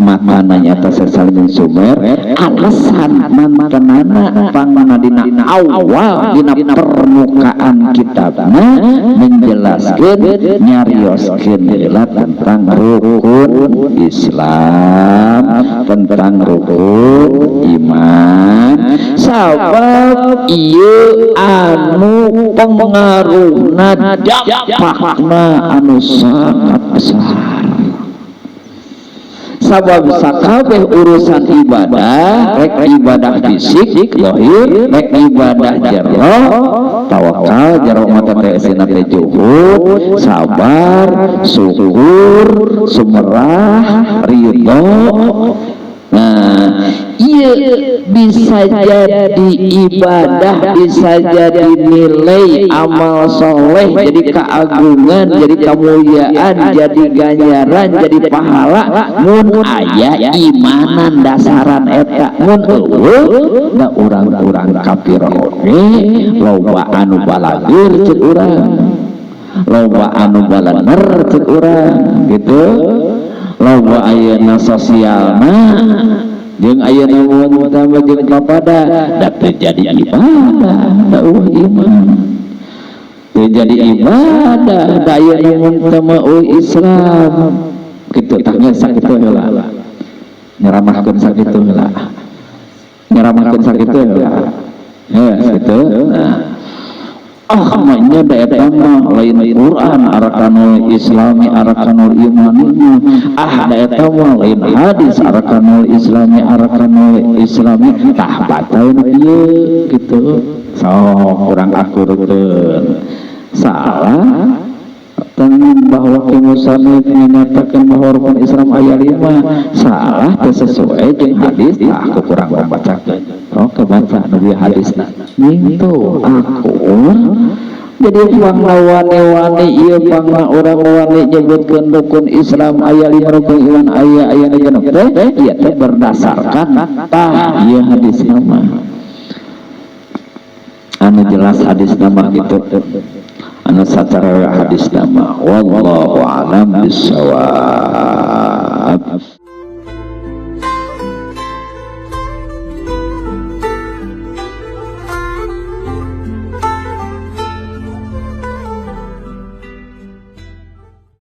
matana nyata Salim bin Sumer, alasan mantenana pangna dina awal, dina permukaan kitabna menjelaskan, nyarioskeun heula tentang rukun Islam, tentang rukun iman, sabab ieu anu pengaruhna, dampakna anu sangat besar, sabab sakabeh urusan ibadah, rek ibadah fisik lahir, rek ibadah jero tawakal, jero mata teh esina teh juhud, sabar, syukur, sumerah, ridho. Nah, iya bisa jadi ibadah, bisa jadi nilai amal soleh, jadi keagungan, jadi kemuliaan, jadi ganjaran, jadi pahala mun aya imanan dasaran eta. Mun euweuh, da urang-urang kafir oge loba anu balageur ceuk urang, loba anu balener ceuk urang gitu, loba ayeuna sosialna jeung ayeuna mun tambah jeung papada, da teu jadi ibadah, da euweuh iman teu jadi ibadah, da ayeuna mun teu mah Islam kitu. Tah, geus sakitu heula, nyeramahkeun sakitu heula, nyeramahkeun sakitu heula ya, gitu. Nah, ah, maknya da eta mah lain Quran, arkanul islami, arkanul imani. Ah, da eta mah lain hadis, arkanul islami, arkanul islami. Tah, baca nu ieu gitu, sok kurang akurkeun. Salah tentang bahwa musannif menyatakan bahwa rukun Islam aya lima, salah, teu sesuai jeung hadis. Tah, aku kurang membacakeun. Oh, kebaca nu hadisna gitu akur. Jadi pangna wani-wani ieu, pangna urang wani nyebutkeun rukun Islam aya lima, rukun iman aya aya genep teh, ieu teh berdasarkan tah ieu hadis nama anu jelas, hadis nama gitu anu sacara hadis nama. Wallahu alam bisawab.